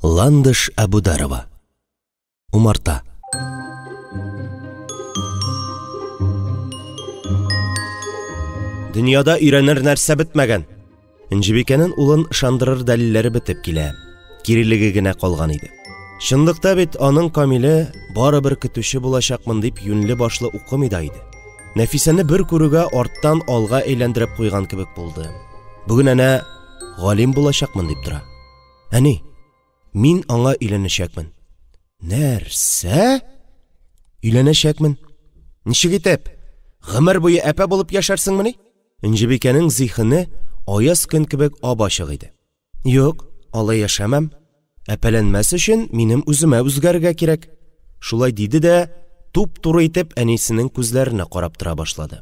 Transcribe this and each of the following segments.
Ландыш Әбүдәрова. Умарта. Дөньяда өйрәнер нәрсә бетмәгән. Энҗебикәнең улын ышандырыр дәлилләре бетеп килә. Кирелеге генә калган иде. Чынлыкта бит аның Камиле барыбер көтүче булачакмын дип юньле башлы укымый да иде. Нәфисәне бер күрүгә арттан алга әйләндереп куйган кебек булды. Бүген әнә галим булачакмын дип тора. Әни, мин аңа өйләнәчәкмен. Нәрсә? Өйләнәчәкмен. Ничек итеп? Гомер буе әпә булып яшәрсеңмени? Энҗебикәнең зиһене аяз көн кебек ап-ачык иде. Юк, алай яшәмәм. Әпәләнмәс өчен минем үземә үзгәрергә кирәк. Шулай диде дә, туп-туры итеп әнисенең күзләренә карап тора башлады.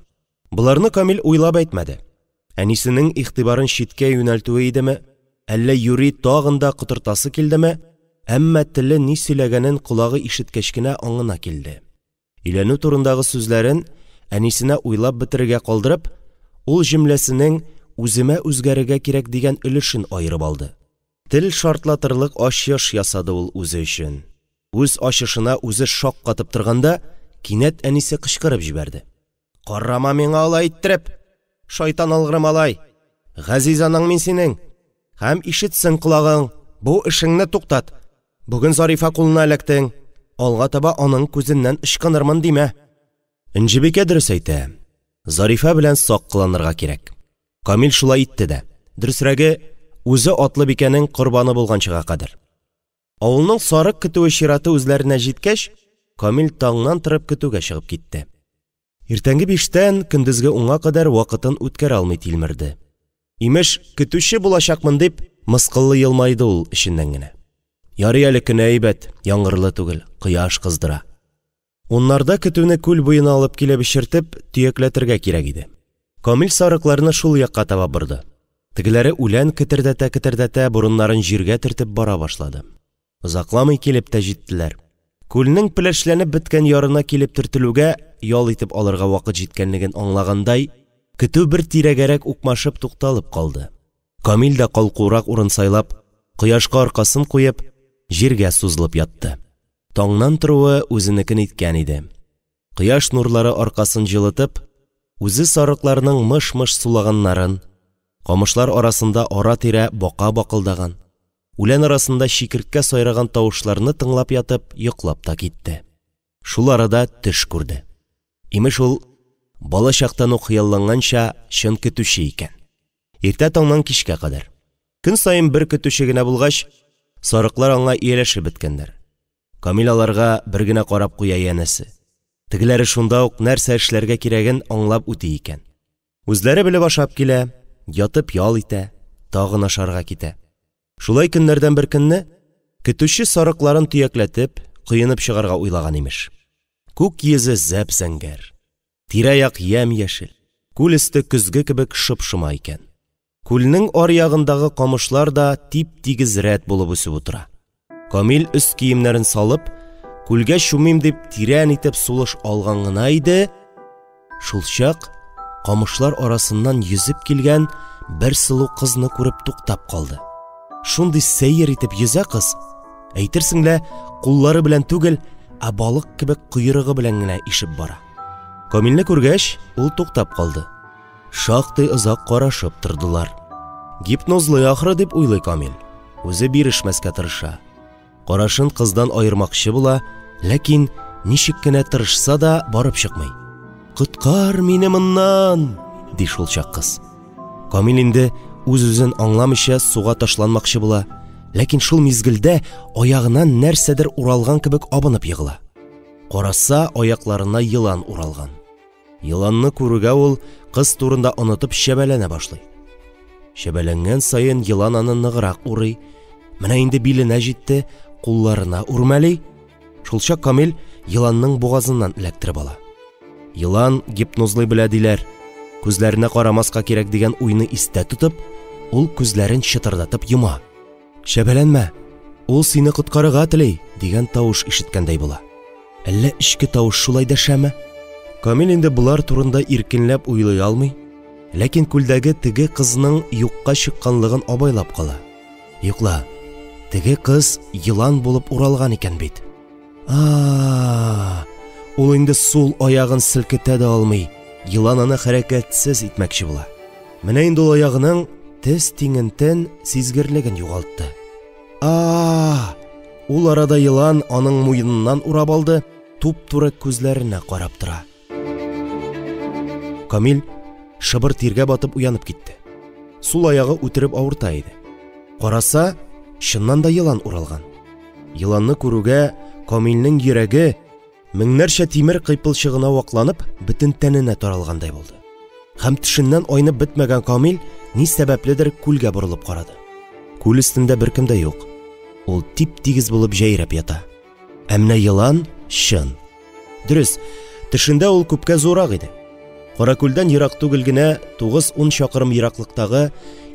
Боларны Камил уйлап әйтмәде. Әнисенең игътибарын читкә юнәлтүе идеме, әллә юри тагын да котыртасы килдеме, әмма теле ни сөйләгәнен колагы ишеткәч кенә аңына килде. Өйләнү турындагы сүзләрен әнисенә уйлап бетерергә калдырып, ул җөмләсенең үземә үзгәрергә кирәк дигән өлешен аерып алды. Тел шартлатырлык ачыш ясады ул үзе өчен. Үз ачышына үзе шаккатып торганда, кинәт әнисе кычкырып җибәрде. Карама миңа алай иттереп! Шайтан алгыры малай! Газиз анаң мин синең! Һәм ишетсен колагың, бу эшеңне туктат! Бүген Зарифа кулына эләктең, алга таба аның күзеннән ычкынырмын димә! Энҗебикә дөрес әйтә, Зарифа белән сак кыланырга кирәк. Камил шулай итте дә. Дөресрәге, үзе атлыбикәнең корбаны булганчыга кадәр. Авылның сарык көтүе чираты үзләренә җиткәч, Камил таңнан торып көтүгә чыгып китте. Иртәнге биштән көндезге унга кадәр вакытын үткәрә алмый тилмерде. Имеш, көтүче булачакмын дип, мыскыллы елмайды ул эченнән генә. Ярый әле көне әйбәт, яңгырлы түгел, кояш кыздыра. Уннарда көтүне күл буена алып килеп эчертеп, төякләтергә кирәк иде. Камил сарыкларны шул якка таба борды. Тегеләре үлән кетердәтә-кетердәтә борыннарын җиргә төртеп бара башлады. Озакламый килеп тә җиттеләр. Күлнең пеләшләнеп беткән ярына килеп төртелүгә, ял итеп алырга вакыт җиткәнлеген аңлагандай, көтү бер тирәгәрәк укмашып тукталып калды. Камил дә калкурак урын сайлап, кояшка аркасын куеп, җиргә сузылып ятты. Таңнан торуы үзенекен иткән иде. Кояш нурлары аркасын җылытып, үзе сарыкларның мыш-мыш сулаганнарын, камышлар арасында ара-тирә бака бакылдаган, үлән арасында чикерткә сайраган тавышларны тыңлап ятып, йоклап та китте. Шул арада төш күрде. Имеш ул, бала чактан ук хыялланганча, чын көтүче икән. Иртә таңнан кичкә кадәр. Көн саен бер көтүче генә булгач, сарыклар аңа ияләшеп беткәннәр. Камил аларга бер генә карап куя янәсе. Тегеләре шунда ук нәрсә эшләргә кирәген аңлап үти икән. Үзләре белеп ашап килә, ятып ял итә, тагын ашарга китә. Шулай көннәрдән бер көнне көтүче сарыкларын төякләтеп, коенып чыгарга уйлаган имеш. Күк йөзе зәп-зәңгәр. Тирә-як ямь-яшел. Күл өсте көзге кебек шоп-шома икән. Күлнең аръягындагы камышлар да тип-тигез рәт булып үсеп утыра. Камил өс киемнәрен салып, күлгә чумыйм дип тирән итеп сулыш алган гына иде, шулчак камышлар арасыннан йөзеп килгән бер сылу кызны күреп туктап калды. Шундый сәер итеп йөзә кыз, әйтерсең лә куллары белән түгел, ә балык кебек койрыгы белән генә ишеп бара. Камилне күргәч, ул туктап калды. Шактый озак карашып тордылар. Гипнозлый ахры дип уйлый Камил. Үзе бирешмәскә тырыша. Карашын кыздан аермакчы була, ләкин ничек кенә тырышса да барып чыкмый. Коткар мине моннан, ди шулчак кыз. Камил инде үз-үзен аңламыйча суга ташланмакчы була, ләкин шул мизгелдә аягына нәрсәдер уралган кебек абынып егыла. Караса, аякларына елан уралган. Еланны күрүгә ул кыз турында онытып чәбәләнә башлый. Чәбәләнгән саен елан аны ныграк урый. Менә инде биленә җитте, кулларына үрмәли. Шулчак Камил еланның бугазыннан эләктереп ала. Елан гипнозлый белә диләр. Күзләренә карамаска кирәк дигән уйны истә тотып, ул күзләрен чытырдатып йома. Чәбәләнмә, ул сине коткарырга тели, дигән тавыш ишеткәндәй була. Әллә эчке тавыш шулай дәшәме? Камил инде болар турында иркенләп уйлый алмый, ләкин күлдәге теге кызның юкка чыкканлыгын абайлап кала. Юк ла, Теге кыз елан булып уралган икән бит. А-а-а! Ул инде сул аягын селкетә дә алмый, елан аны хәрәкәтсез итмәкче була. Менә инде ул аягының тез тиңентен сизгерлеген югалтты. А-а-а! Ул арада елан аның муеныннан урап алды, туп-туры күзләренә карап тора. Камил шыбыр тиргә батып уянып китте. Сул аягы үтереп авырта иде. Караса, чыннан да елан уралган. Еланны күрүгә, Камилнең йөрәге, меңнәрчә тимер кыйпылчыгына вакланып, бөтен тәненә таралгандай булды. Һәм төшеннән айнып бетмәгән Камил ни сәбәпледер күлгә борылып карады. Күл өстендә беркем дә юк. Ул тип-тигез булып җәйрәп ята. Ә менә елан чын. Дөрес, төшендә ул күпкә зуррак иде. Каракүлдән ерак түгел генә, 9-10 чакрым ераклыктагы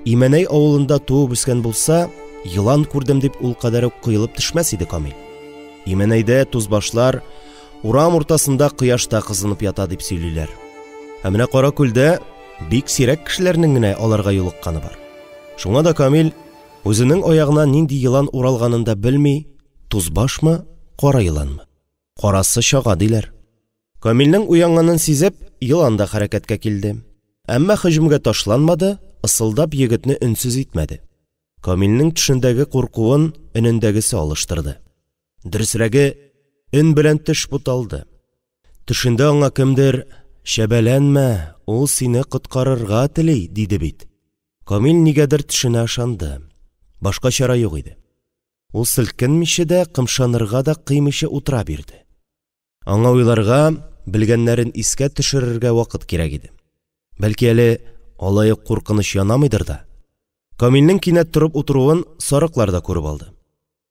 Имәнәй авылында туып үскән булса, елан күрдем дип ул кадәр үк коелып төшмәс иде Камил. Имәнәйдә тузбашлар урам уртасында кояшта кызынып ята дип сөйлиләр. Ә менә Каракүлдә бик сирәк кешеләрнең генә аларга юлыкканы бар. Шуңа да Камил үзенең аягына нинди елан уралганын да белми, тузбашмы, кара еланмы? Карасы чага, диләр. Камилнең уянганын сизеп, елан да хәрәкәткә килде. Әмма һөҗүмгә ташланмады, ысылдап егетне өнсез итмәде. Камилнең төшендәге куркуын өнендәгесе алыштырды. Дөресрәге, өн белән төш буталды. Төшендә аңа кемдер, Чәбәләнмә, ул сине коткарырга тели, диде бит. Камил нигәдер төшенә ышанды. Башка чара юк иде. Ул селкенмичә дә, кымшанырга да кыймыйча утыра бирде. Аңа уйларга, белгәннәрен искә төшерергә вакыт кирәк иде. Бәлки әле алай ук куркыныч янамыйдыр да. Камилнең кинәт торып утыруын сарыклар да күреп алды.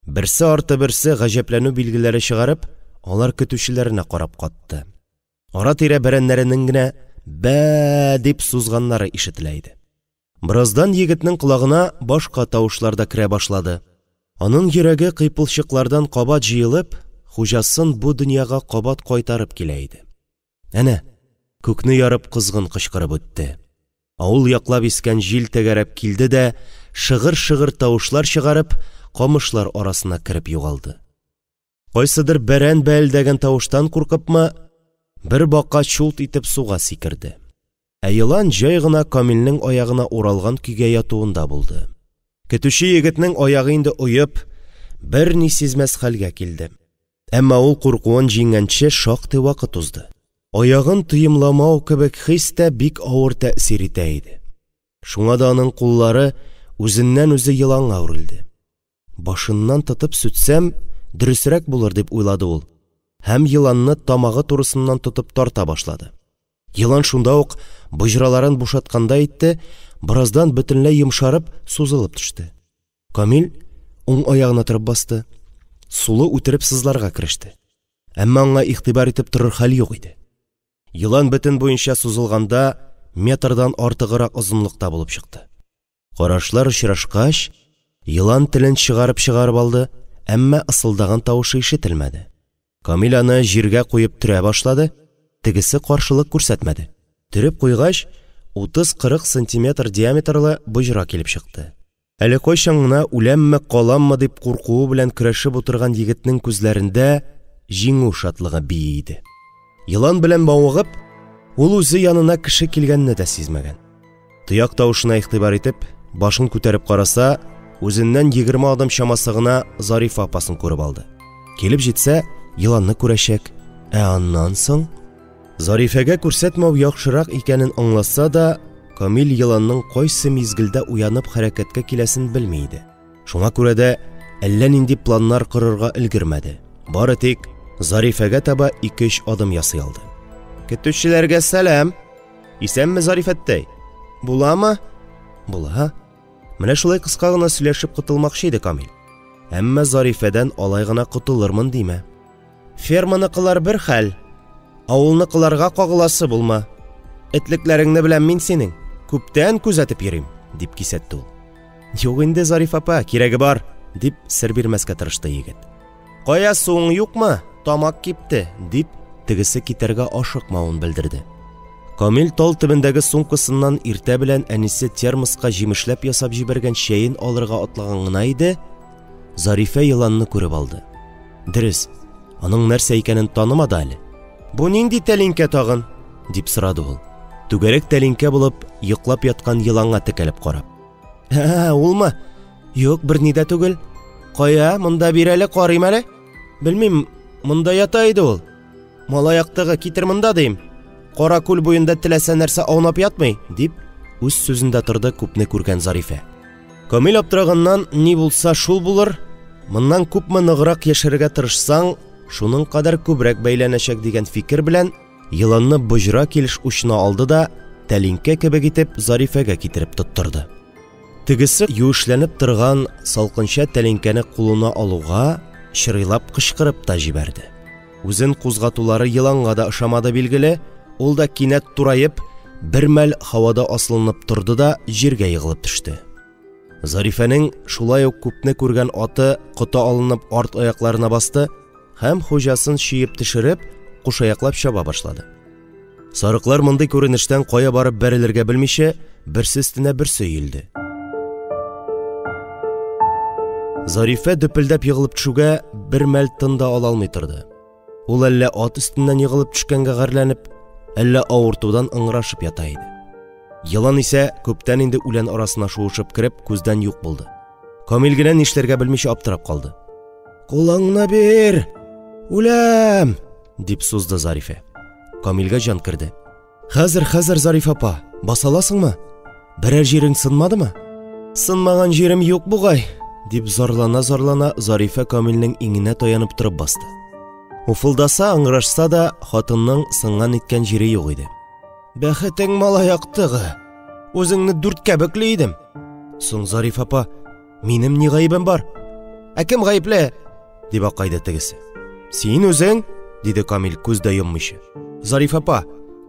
Берсе арты берсе гаҗәпләнү билгеләре чыгарып, алар көтүчеләренә карап катты. Ара-тирә бәрәннәренең генә бә дип сузганнары ишетелә иде. Бераздан егетнең колагына башка тавышлар да керә башлады. Аның йөрәге кыйпылчыклардан кабат җыелып, хуҗасын бу дөньяга кабат кайтарып килә иде. Әнә, күкне ярып козгын кычкырып үтте. Авыл яклап искән җил тәгәрәп килде дә, шыгыр-шыгыр тавышлар чыгарып, камышлар арасына кереп югалды. Кайсыдыр бәрән бәэлдәгән тавыштан куркыпмы, бер бака чулт итеп суга сикерде. Ә елан җай гына Камилнең аягына уралган көйгә ятуында булды. Көтүче егетнең аягы инде оеп, берни сизмәс хәлгә килде. Әмма ул куркуын җиңгәнче шактый вакыт узды. Аягын тоемламау кебек хис тә бик авыр тәэсир итә иде. Шуңа да аның куллары үзеннән-үзе еланга үрелде. Башыннан тотып сүтсәм, дөресрәк булыр, дип уйлады ул һәм еланны тамагы турысыннан тотып тарта башлады. Елан шунда ук боҗраларын бушаткандай итте, бераздан бөтенләй йомшарып, сузылып төште. Камил уң аягына торып басты, сулы үтереп сызларга кереште. Әмма аңа игътибар итеп торыр хәл юк иде. Елан бөтен буенча сузылганда метрдан артыграк озынлыкта булып чыкты. Карашлар очрашкач, елан телен чыгарып-чыгарып алды, әмма ысылдаган тавышы ишетелмәде. Камил аны җиргә куеп төрә башлады, тегесе каршылык күрсәтмәде. Төреп куйгач, 30-40 сантиметр диаметрлы боҗра килеп чыкты. Әле кайчан гына үләмме, каламмы дип куркуы белән көрәшеп утырган егетнең күзләрендә җиңү шатлыгы бии иде. Елан белән мавыгып, ул үзе янына кеше килгәнне дә сизмәгән. Тояк тавышына игътибар итеп, башын күтәреп караса, үзеннән 20 адым чамасы гына Зарифа апасын күреп алды. Килеп җитсә, еланны күрәчәк. Ә аннан соң Зарифәгә күрсәтмәү яхшырак икәнен аңласа да, Камил еланның кайсы мизгелдә уянып хәрәкәткә киләсен белми иде. Шуңа күрә дә әллә нинди планнар корырга өлгермәде. Бары тик Зарифәгә таба 2-3 адым ясый алды. Көтүчеләргә сәлам. Исәнме, Зарифәттәй? Буламы? Була. Менә шулай кыска гына сөйләшеп котылмакчы иде Камил. Әмма Зарифәдән алай гына котылырмын димә. Ферманыкылар бер хәл, авылныкыларга кагыласы булма. Этлекләреңне беләм мин синең, күптән күзәтеп йөрим, дип кисәтте ул. Юк инде, Зариф апа, кирәге бар, дип сер бирмәскә тырышты егет. Кая суың юкмы? Тамак кипте, дип, тегесе китәргә ашыкмавын белдерде. Камил тал төбендәге сумкасыннан иртә белән әнисе термоска җимешләп ясап җибәргән чәен алырга атлаган гына иде, Зарифә еланны күреп алды. Дөрес, аның нәрсә икәнен танымады әле. «Бу нинди тәлинкә тагын?» – дип сорады ул, түгәрәк тәлинкә булып йоклап яткан еланга текәлеп карап. «Ә, улмы? Юк, берни дә түгел. Кая, монда бир әле, карыйм әле. Белмим, монда ята иде ул. Малай актыгы, китер монда, дим. Кара күл буенда теләсә нәрсә аунап ятмый, дип, үз сүзендә торды күпне күргән Зарифә. Камил аптыраганнан ни булса шул булыр, моннан күпме ныграк яшәргә тырышсаң, шуның кадәр күбрәк бәйләнәчәк дигән фикер белән, еланны боҗра килеш учына алды да, тәлинкә кебек итеп Зарифәгә китереп тоттырды. Тегесе юешләнеп торган салкынча тәлинкәне кулына алуга, чырыйлап кычкырып та җибәрде. Үзен кузгатулары еланга да ошамады билгеле, ул да кинәт тураеп, бер мәл һавада асылынып торды да җиргә егылып төште. Зарифәнең шулай ук күпне күргән аты коты алынып арт аякларына басты һәм хуҗасын чөеп төшереп, кушаяклап чаба башлады. Сарыклар мондый күренештән кая барып бәрелергә белмичә, берсе өстенә берсе өелде. Зарифә дөпелдәп егылып төшүгә бер мәл тын да ала алмый торды. Ул әллә ат өстеннән егылып төшкәнгә гарьләнеп, әллә авыртудан ыңгырашып ята иде. Елан исә күптән инде үлән арасына шуышып кереп, күздән юк булды. Камил генә нишләргә белмичә аптырап калды. Кулыңны бир! Үләм! дип сузды Зарифә. Камилгә җан керде. Хәзер, хәзер, Зариф апа, баса аласыңмы? Берәр җирең сынмадымы? Сынмаган җирем юк бугай, дип зарлана-зарлана Зарифә Камилнең иңенә таянып торып басты. Уфылдаса, ыңгырашса да, хатынның сынган иткән җире юк иде. Бәхетең малай актыгы. Үзеңне дүрткә бөкли идем. Соң, Зариф апа, минем ни гаебем бар? Ә кем гаепле? дип акайды тегесе. Син үзең, диде Камил күз дә йоммыйча. Зариф апа,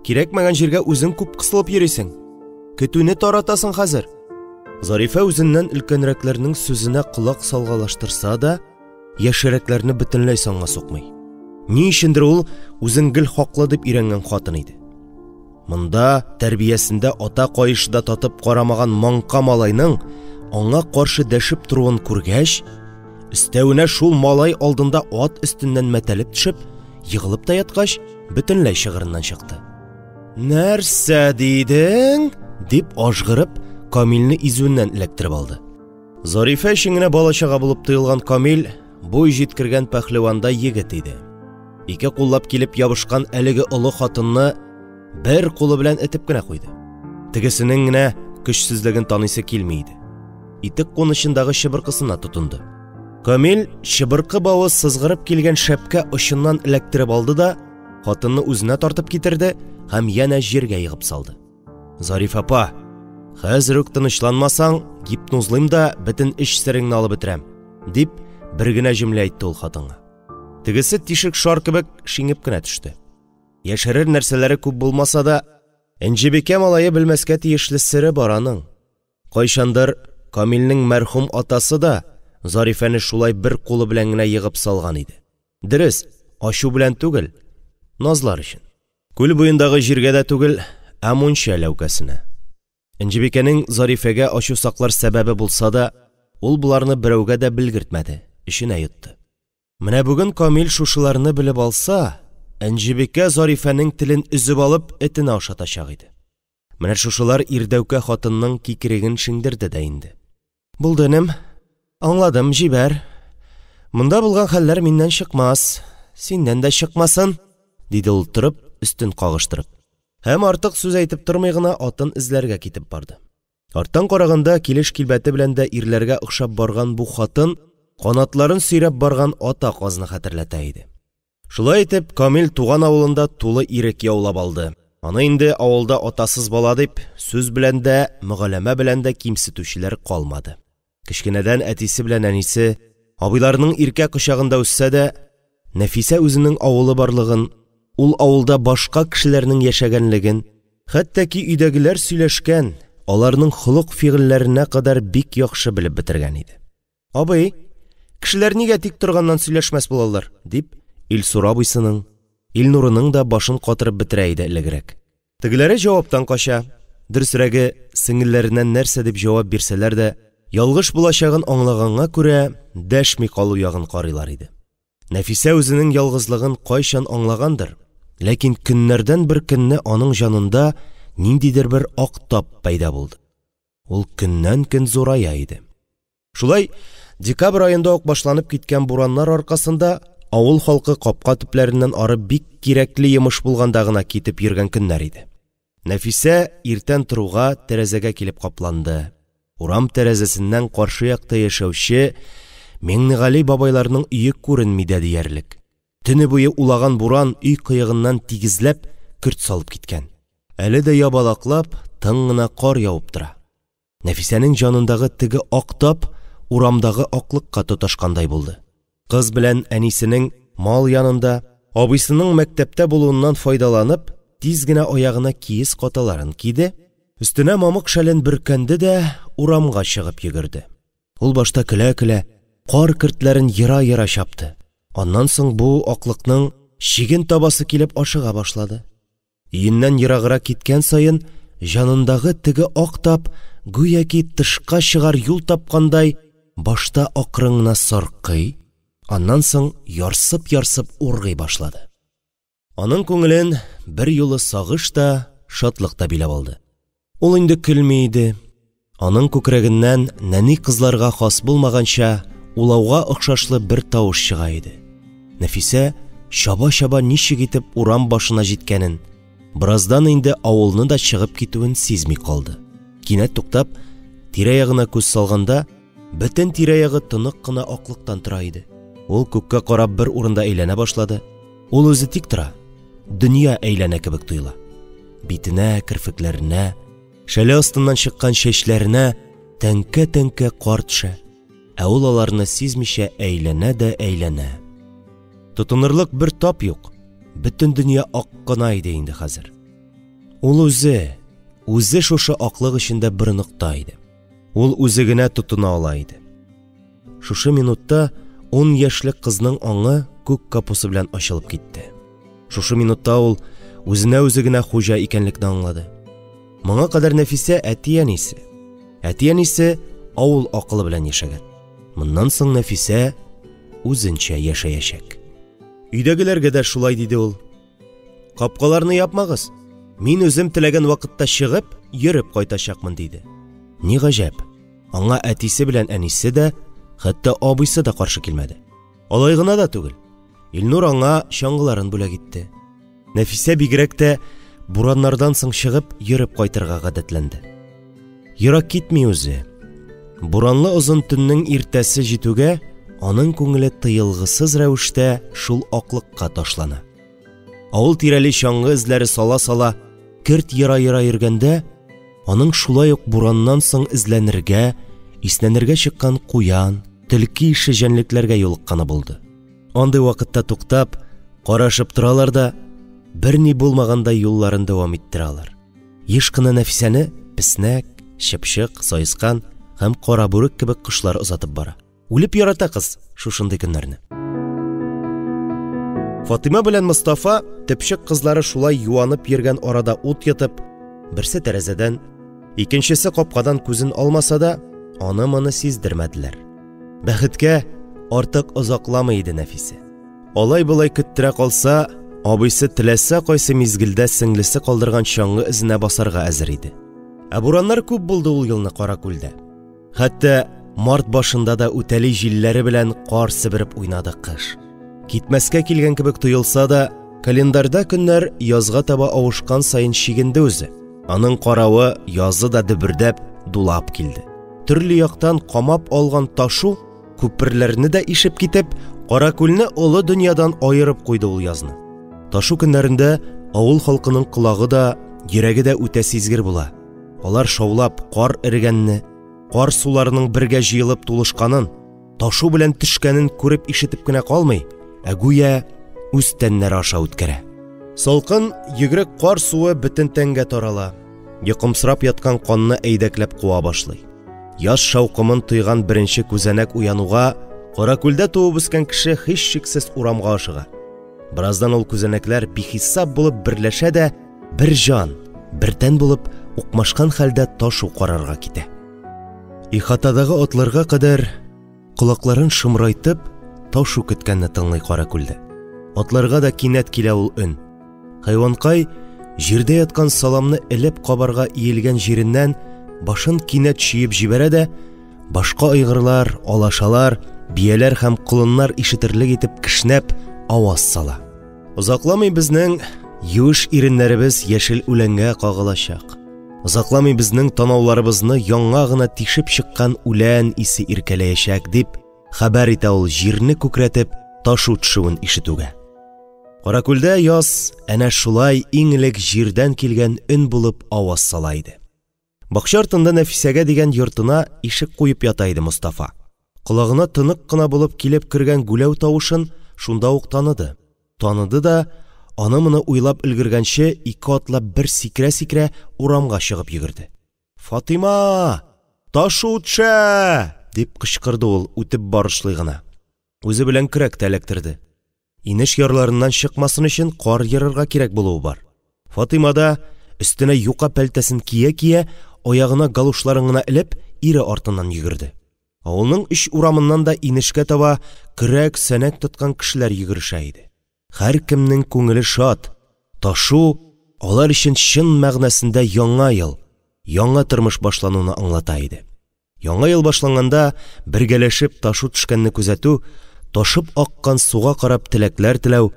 кирәкмәгән җиргә үзең күп кысылып йөрисең. Көтүне таратасың хәзер. Зарифә үзеннән өлкәнрәкләрнең сүзенә колак салгалаштырса да, яшьрәкләрне бөтенләй санга сукмый. Ни өчендер ул үзен гел хаклы дип өйрәнгән хатын иде. Монда тәрбиясендә ата каешы да татып карамаган маңка малайның аңа каршы дәшеп торуын күргәч, өстәвенә шул малай алдында ат өстеннән мәтәлеп төшеп, егылып та яткач, бөтенләй чыгырыннан чыкты. Нәрсә дидең? дип ажгырып, Камилне изүеннән эләктереп алды. Зарифә өчен генә бала-чага булып тоелган Камил буй җиткергән пәһлевандай егет иде. Ике куллап килеп ябышкан әлеге олы хатынны бер кулы белән этеп кенә куйды. Тегесенең генә көчсезлеген таныйсы килми иде. Итек кунычындагы чыбыркысына тотынды. Камил чыбыркы бавы сызгырып килгән шәпкә очыннан эләктереп алды да, хатынны үзенә тартып китерде һәм янә җиргә егып салды. Зариф апа, хәзер үк тынычланмасаң, гипнозлыйм да бөтен эч сереңне алып бетерәм, дип бер генә җөмлә әйтте ул хатынга. Тегесе тишек шар кебек шиңеп кенә төште. Яшерер нәрсәләре күп булмаса да, Энҗебикә малае белмәскә тиешле сере бар аның. Кайчандыр Камилнең мәрхүм атасы да Зарифәне шулай бер кулы белән генә егып салган иде. Дөрес, ачу белән түгел, назлар өчен. Күл буендагы җиргә дә түгел, ә мунча ләүкәсенә. Энҗебикәнең Зарифәгә ачу саклар сәбәбе булса да, ул боларны берәүгә дә белгертмәде, эченә йотты. Менә бүген Камил шушыларны белеп алса, Энҗебикә Зарифәнең телен өзеп алып, этенә ашатачак иде. Менә шушылар ирдәүкә хатынның кикриген шиңдерде дә инде. Булды, энем. Аңладым, җибәр. Монда булган хәлләр миннән чыкмас, синнән дә чыкмасын, диде ул торып, өстен кагыштырып. Һәм артык сүз әйтеп тормый гына атын эзләргә китеп барды. Арттан караганда, килеш-килбәте белән дә ирләргә охшап барган бу хатын канатларын сөйрәп барган ата казны хәтерләтә иде. Шулай итеп, Камил туган авылында тулы ирек яулап алды. Аны инде авылда атасыз бала дип, сүз белән дә, мөгаләмә белән дә кимсетүчеләр калмады. Кечкенәдән әтисе белән әнисе, абыйларының иркә кочагында үссә дә, Нәфисә үзенең авылы барлыгын, ул авылда башка кешеләрнең яшәгәнлеген, хәтта ки өйдәгеләр сөйләшкән, аларның холык-фигыльләренә кадәр бик яхшы белеп бетергән иде. Абый, кешеләр нигә тик торганнан сөйләшмәс булалар? дип, Илсур абыйсының, Илнурының да башын катырып бетерә иде элегрәк. Тегеләре җаваптан кача, дөресрәге, сеңелләренә нәрсә дип җавап бирсәләр дә, ялгыш булачагын аңлаганга күрә, дәшми калу ягын карыйлар иде. Нәфисә үзенең ялгызлыгын кайчан аңлагандыр, ләкин көннәрдән бер көнне аның җанында ниндидер бер ак тап пәйда булды. Ул көннән-көн зурая иде. Шулай декабрь аенда ук башланып киткән бураннар аркасында авыл халкы капка төпләреннән ары бик кирәкле йомыш булганда гына китеп йөргән көннәр иде. Нәфисә иртән торуга тәрәзәгә килеп капланды. Урам тәрәзәсеннән каршы якта яшәүче Миңнегали бабайларның өе күренми дә диярлек. Төне буе улаган буран өй кыегыннан тигезләп көрт салып киткән. Әле дә ябалаклап, тын гына кар явып тора. Нәфисәнең җанындагы теге ак тап урамдагы аклыкка тоташкандай булды. Кыз белән әнисенең мал янында, абыйсының мәктәптә булуыннан файдаланып, тиз генә аягына киез каталарын киде, өстенә мамык шәлен бөркәнде дә урамга чыгып йөгерде. Ул башта көлә-көлә, кар көртләрен ера-ера чапты. Аннан соң бу аклыкның чиген табасы килеп ашыга башлады. Өеннән ераграк киткән саен, җанындагы теге ак тап, гүяки тышка чыгар юл тапкандай, башта акрын гына саркый, аннан соң ярсып-ярсып ургый башлады. Аның күңелен берьюлы сагыш та, шатлык та биләп алды. Ул инде көлми иде. Аның күкрәгеннән нәни кызларга хас булмаганча, улауга охшашлы бер тавыш чыга иде. Нәфисә чаба-чаба ничек итеп урам башына җиткәнен, бераздан инде авылны да чыгып китүен сизми калды. Кинәт туктап, тирә-ягына күз салганда, бөтен тирә-ягы тонык кына аклыктан тора иде. Ул күккә карап бер урында әйләнә башлады. Ул үзе тик тора, дөнья әйләнә кебек тоела. Битенә, керфекләренә, шәле астыннан чыккан чәчләренә тәңкә-тәңкә кар төшә, ә ул аларны сизмичә әйләнә дә әйләнә. Тотынырлык бер тап юк, бөтен дөнья ак кына иде инде хәзер. Ул үзе, үзе шушы аклык эчендә бер нокта иде. Ул үзе генә тотына ала иде. Шушы минутта 10 яшьлек кызның аңы күк капусы белән ачылып китте. Шушы минутта ул үзенә үзе генә хуҗа икәнлекне аңлады. Моңа кадәр Нәфисә әти-әнисе, әти-әнисе авыл акылы белән яшәгән. Моннан соң Нәфисә үзенчә яшәячәк. Өйдәгеләргә дә шулай диде ул. Капкаларны япмагыз. Мин үзем теләгән вакытта чыгып, йөреп кайтачакмын, диде. Ни гаҗәп, аңа әтисе белән әнисе дә, хәтта абыйсы да каршы килмәде. Алай гына да түгел, Илнур аңа чаңгыларын бүләк итте. Нәфисә бигрәк тә бураннардан соң чыгып, йөреп кайтырга гадәтләнде. Ерак китми үзе. Буранлы озын төннең иртәсе җитүгә, аның күңеле тыелгысыз рәвештә шул аклыкка ташлана. Авыл тирәли чаңгы эзләре сала-сала, керт ера-ера йөргәндә, аның шулай ук бураннан соң эзләнергә, иснәнергә чыккан куян, төлке ише җәнлекләргә юлыкканы булды. Андый вакытта туктап, карашып торалар да, берни булмагандай юлларын дәвам иттерәләр. Еш кына Нәфисәне песнәк, чыпчык, саескан һәм карабүрек кебек кошлар озатып бара. Үлеп ярата кыз шушындый көннәрне. Фатыйма белән Мостафа төпчек кызлары шулай юанып йөргән арада ут йотып, берсе тәрәзәдән, икенчесе капкадан күзен алмаса да, аны-моны сиздермәделәр. Бәхеткә, артык озакламый иде Нәфисә. Алай-болай көттерә калса, абыйсы теләсә кайсы мизгелдә сеңлесе калдырган чаңгы эзенә басарга әзер иде. Ә бураннар күп булды ул елны Каракүлдә. Хәтта март башында да үтәли җилләре белән кар себереп уйнады кыш. Китмәскә килгән кебек тоелса да, календарьда көннәр язга таба авышкан саен чигенде үзе. Аның каравы язы да дөбердәп, дулап килде. Төрле яктан камап алган ташу күперләрне дә ишеп китеп, Каракүлне олы дөньядан аерып куйды ул язны. Ташу көннәрендә авыл халкының колагы да, йөрәге дә үтә сизгер була. Алар шаулап кар эрегәнне, кар суларының бергә җыелып тулышканын, ташу белән төшкәнен күреп ишетеп кенә калмый, ә гүя үз тәннәре аша үткәрә. Салкын, йөгерек кар суы бөтен тәнгә тарала, йокымсырап яткан канны әйдәкләп куа башлый. Яз шаукымын тойган беренче күзәнәк уянуга, Каракүлдә туып үскән кеше һичшиксез урамга ашыга. Бераздан ул күзәнәкләр бихисап булып берләшә дә, бер җан, бер тән булып, укмашкан хәлдә ташу карарга китә. Ихатадагы атларга кадәр колакларын шомрайтып, ташу көткәнне тыңлый Каракүлдә. Атларга да кинәт килә ул өн. Хайванкай җирдә яткан саламны элеп кабарга иелгән җиреннән башын кинәт чөеп җибәрә дә, башка айгырлар, алашалар, бияләр һәм колыннар ишетерлек итеп кешнәп аваз сала. Озакламый безнең юеш иреннәребез яшел үләнгә кагылачак. Озакламый безнең танауларыбызны яңа гына тишеп чыккан үлән исе иркәләячәк, дип хәбәр итә ул җирне күкрәтеп ташу төшүен ишетүгә. Каракүлдә яз әнә шулай иң элек җирдән килгән өн булып аваз сала иде. Бакча артында Нәфисәгә дигән йортына ишек куеп ята иде Мостафа. Колагына тонык кына булып килеп кергән гүләү тавышын шунда ук таныды. Таныды да, аны-моны уйлап өлгергәнче, ике атлап бер сикерә-сикерә урамга чыгып йөгерде. Фатыйма! Ташу төшә! дип кычкырды ул, үтеп барышлый гына. Үзе белән көрәк тә эләктерде. Инеш ярларыннан чыкмасын өчен кар ерырга кирәк булуы бар. Фатыйма да, өстенә юка пәлтәсен кия-кия, аягына галушларын гына элеп, ире артыннан йөгерде. Авылның өч урамыннан да инешкә таба көрәк, сәнәк тоткан кешеләр йөгерешә иде. Һәркемнең күңеле шат, ташу алар өчен чын мәгънәсендә яңа ел, яңа тормыш башлануны аңлата иде. Яңа ел башланганда бергәләшеп ташу төшкәнне күзәтү, ташып аккан суга карап теләкләр теләү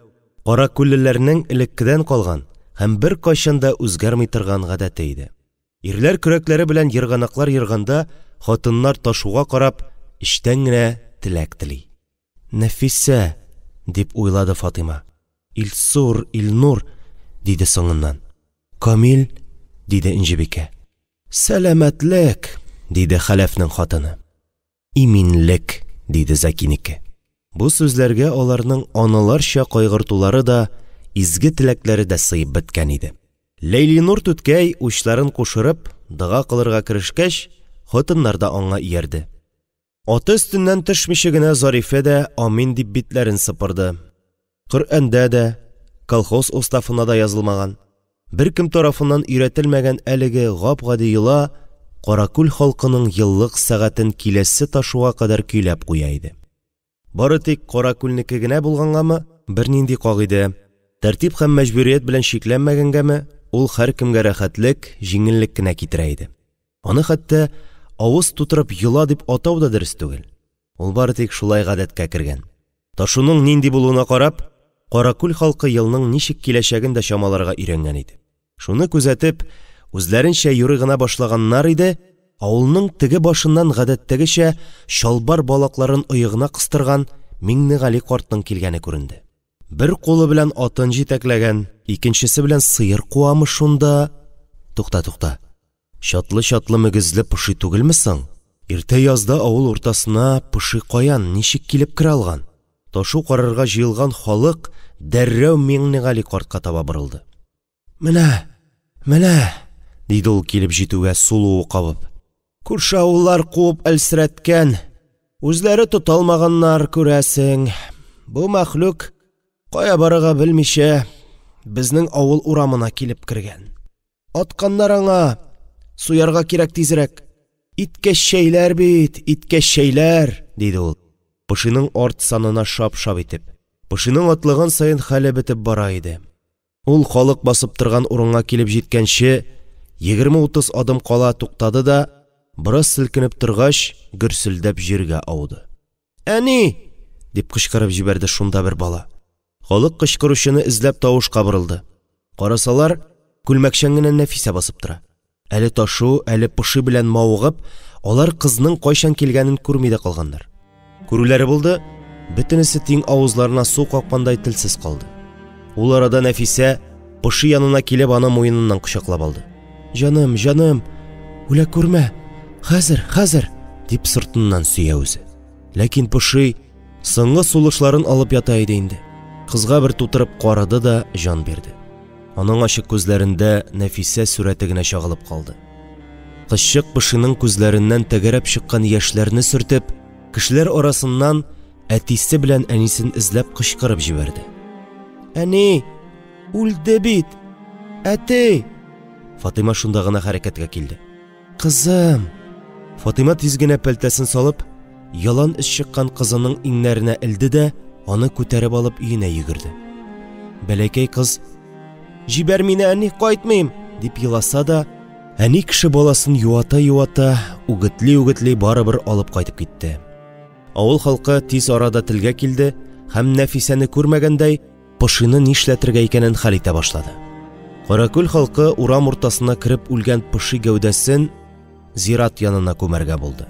каракүллеләрнең элеккедән калган һәм беркайчан да үзгәрми торган гадәте иде. Ирләр көрәкләре белән ерганаклар ерганда, хатыннар ташуга карап, эчтән генә теләк тели. Нәфисә, дип уйлады Фатыйма. Илсур, Илнур, диде соңыннан. Камил, диде Энҗебикә. Сәламәтлек, диде Хәләфнең хатыны. Иминлек, диде Зәкинеке. Бу сүзләргә аларның аналарча кайгыртулары да, изге теләкләре дә сыеп беткән иде. Ләйлинур түткәй, учларын кушырып, дога кылырга керешкәч, хатыннар да аңа иярде. Аты өстеннән төшмичә генә Зарифә дә амин дип битләрен сыпырды. Коръәндә дә, колхоз уставына да язылмаган, беркем тарафыннан өйрәтелмәгән әлеге гап-гади йола Каракүл халкының еллык сәгатен киләсе ташуга кадәр көйләп куя иде. Бары тик Каракүлнеке генә булгангамы, бернинди кагыйдә, тәртип һәм мәҗбүрият белән чикләнмәгәнгәме, ул һәркемгә рәхәтлек, җиңеллек кенә китерә иде. Аны хәтта авыз тутырып йола дип атау да дөрес түгел. Ул бары тик шулай гадәткә кергән. Ташуның нинди булуына карап, Каракүл халкы елның ничек киләчәген дә чамаларга өйрәнгән иде. Шуны күзәтеп, үзләренчә юрый гына башлаганнар иде, авылның теге башыннан гадәттәгечә чалбар балакларын оегына кыстырган Миңнегали картның килгәне күренде. Бер кулы белән атын җитәкләгән, икенчесе белән сыер куамы шунда? Тукта, тукта. Чатлы-чатлы мөгезле поши түгелме соң? Иртә язда авыл уртасына поши каян, ничек килеп керә алган? Ташу карарга җыелган халык дәррәү Миңнегали картка таба борылды. Менә, менә, диде ул килеп җитүгә сулуы кабып. Күрше авыллар куып әлсерәткән, үзләре тоталмаганнар, күрәсең. Бу мәхлук, кая барырга белмичә, безнең авыл урамына килеп кергән. Атканнар аңа, суярга кирәк тизрәк. Иткә чәйләр бит, иткә чәйләр, диде ул. Пошиның арт санына шап-шап итеп. Пошиның атлаган саен хәле бетеп бара иде. Ул халык басып торган урынга килеп җиткәнче, 20-30 адым кала туктады да, бераз селкенеп торгач, гөрселдәп җиргә ауды. Әни! дип кычкырып җибәрде шунда бер бала. Халык кычкыручыны эзләп тавышка борылды. Карасалар, күлмәкчән генә Нәфисә басып тора. Әле ташу, әле поши белән мавыгып, алар кызның кайчан килгәнен күрми дә калганнар. Күрүләре булды, бөтенесе тиң авызларына су капкандай телсез калды. Ул арада Нәфисә поши янына килеп аны муеныннан кочаклап алды. Җаным, җаным, үлә күрмә. Хәзер, хәзер, дип сыртыннан сөя үзе. Ләкин поши соңгы сулышларын алып ята иде инде. Кызга бер тутырып карады да җан бирде. Аның ачык күзләрендә Нәфисә сурәте генә чагылып калды. Кызчык пошиның күзләреннән тәгәрәп чыккан яшьләрне сөртеп, кешеләр арасыннан әтисе белән әнисен эзләп кычкырып җибәрде. Әни, үлде бит. Әти! Фатыйма шунда гына хәрәкәткә килде. Кызым! Фатыйма тиз генә пәлтәсен салып, ялан өс чыккан кызының иңнәренә элде дә, аны күтәреп алып өенә йөгерде. Бәләкәй кыз: "Җибәр мине, әни, кайтмыйм!" дип еласа да, әни кеше баласын юата-юата, үгетли-үгетли барыбер алып кайтып китте. Авыл халкы тиз арада телгә килде һәм Нәфисәне күрмәгәндәй, пошины нишләтергә икәнен хәл итә башлады. Каракүл халкы урам уртасына кереп үлгән поши гәүдәсен зират янына күмәргә булды.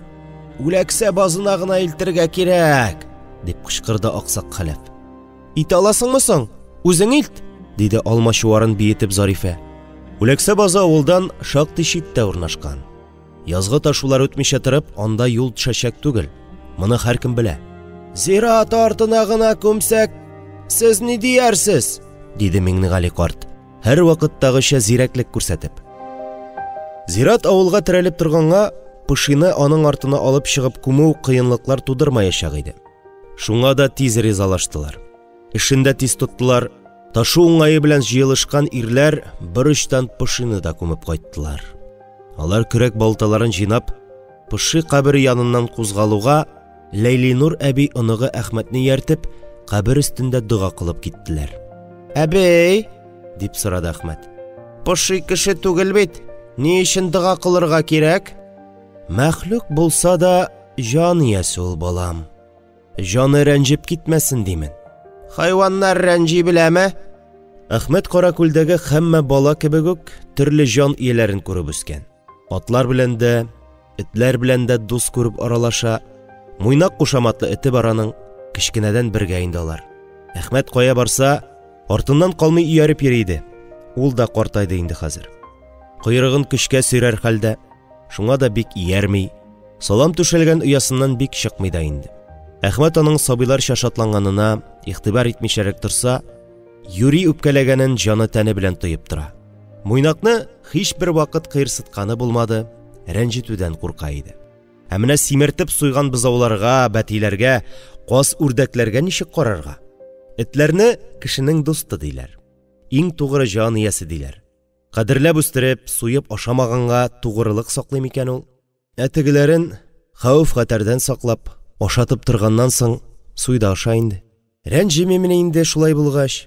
Үләксә базына гына илтергә кирәк, дип кычкырды аксак Хәләф. Итә аласыңмы соң? Үзең илт, диде алмачуарын биетеп Зарифә. Үләксә базы авылдан шактый читтә урнашкан. Язгы ташулар үтмичә торып, анда юл төшәчәк түгел. Моны һәркем белә. Зират артына гына күмсәк, сез ни диярсез? диде Миңнегали карт, һәрвакыттагыча зирәклек күрсәтеп. Зират авылга терәлеп торганга, пошины аның артына алып чыгып күмү кыенлыклар тудырмаячак иде. Шуңа да тиз ризалаштылар. Эшен дә тиз тоттылар. Ташу уңае белән җыелышкан ирләр бер очтан пошины да күмеп кайттылар. Алар көрәк балталарын җыйнап, поши кабере яныннан кузгалуга, Ләйлинур әби оныгы Әхмәтне ияртеп, кабер өстендә дога кылып киттеләр. Әбей, дип сорады Әхмәт. Поши кеше түгел бит. Ни өчен дога кылырга кирәк? Мәхлук булса да, җан иясе ул, балам. Җаны рәнҗеп китмәсен димен. Хайваннар рәнҗи беләме? Әхмәт Каракүлдәге һәммә бала кебек үк төрле җан ияләрен күреп үскән. Атлар белән дә, этләр белән дә дус күреп аралаша. Муйнак кушаматлы эте бар аның, кечкенәдән бергә инде алар. Әхмәт кая барса, артыннан калмый ияреп йөри иде. Ул да картайды инде хәзер. Койрыгын көчкә сөйрәр хәлдә, шуңа да бик иярми. Салам түшәлгән оясыннан бик чыкмый да инде. Әхмәт аның сабыйларча шатланганына игътибар итмичәрәк торса, юри үпкәләгәнен җаны-тәне белән тоеп тора. Муйнакны һичбер вакыт кыерсытканы булмады, рәнҗетүдән курка иде. Ә менә симертеп суйган бозауларга, бәтиләргә, каз-үрдәкләргә ничек карарга? Этләрне кешенең дусты диләр. Иң тугры җан иясе диләр. Кадерләп үстереп, суеп ашамаганга тугрылык саклый микән ул? Ә тегеләрен хәвеф-хәтәрдән саклап, ашатып торганнан соң, суй да аша инде. Рәнҗемимени инде шулай булгач?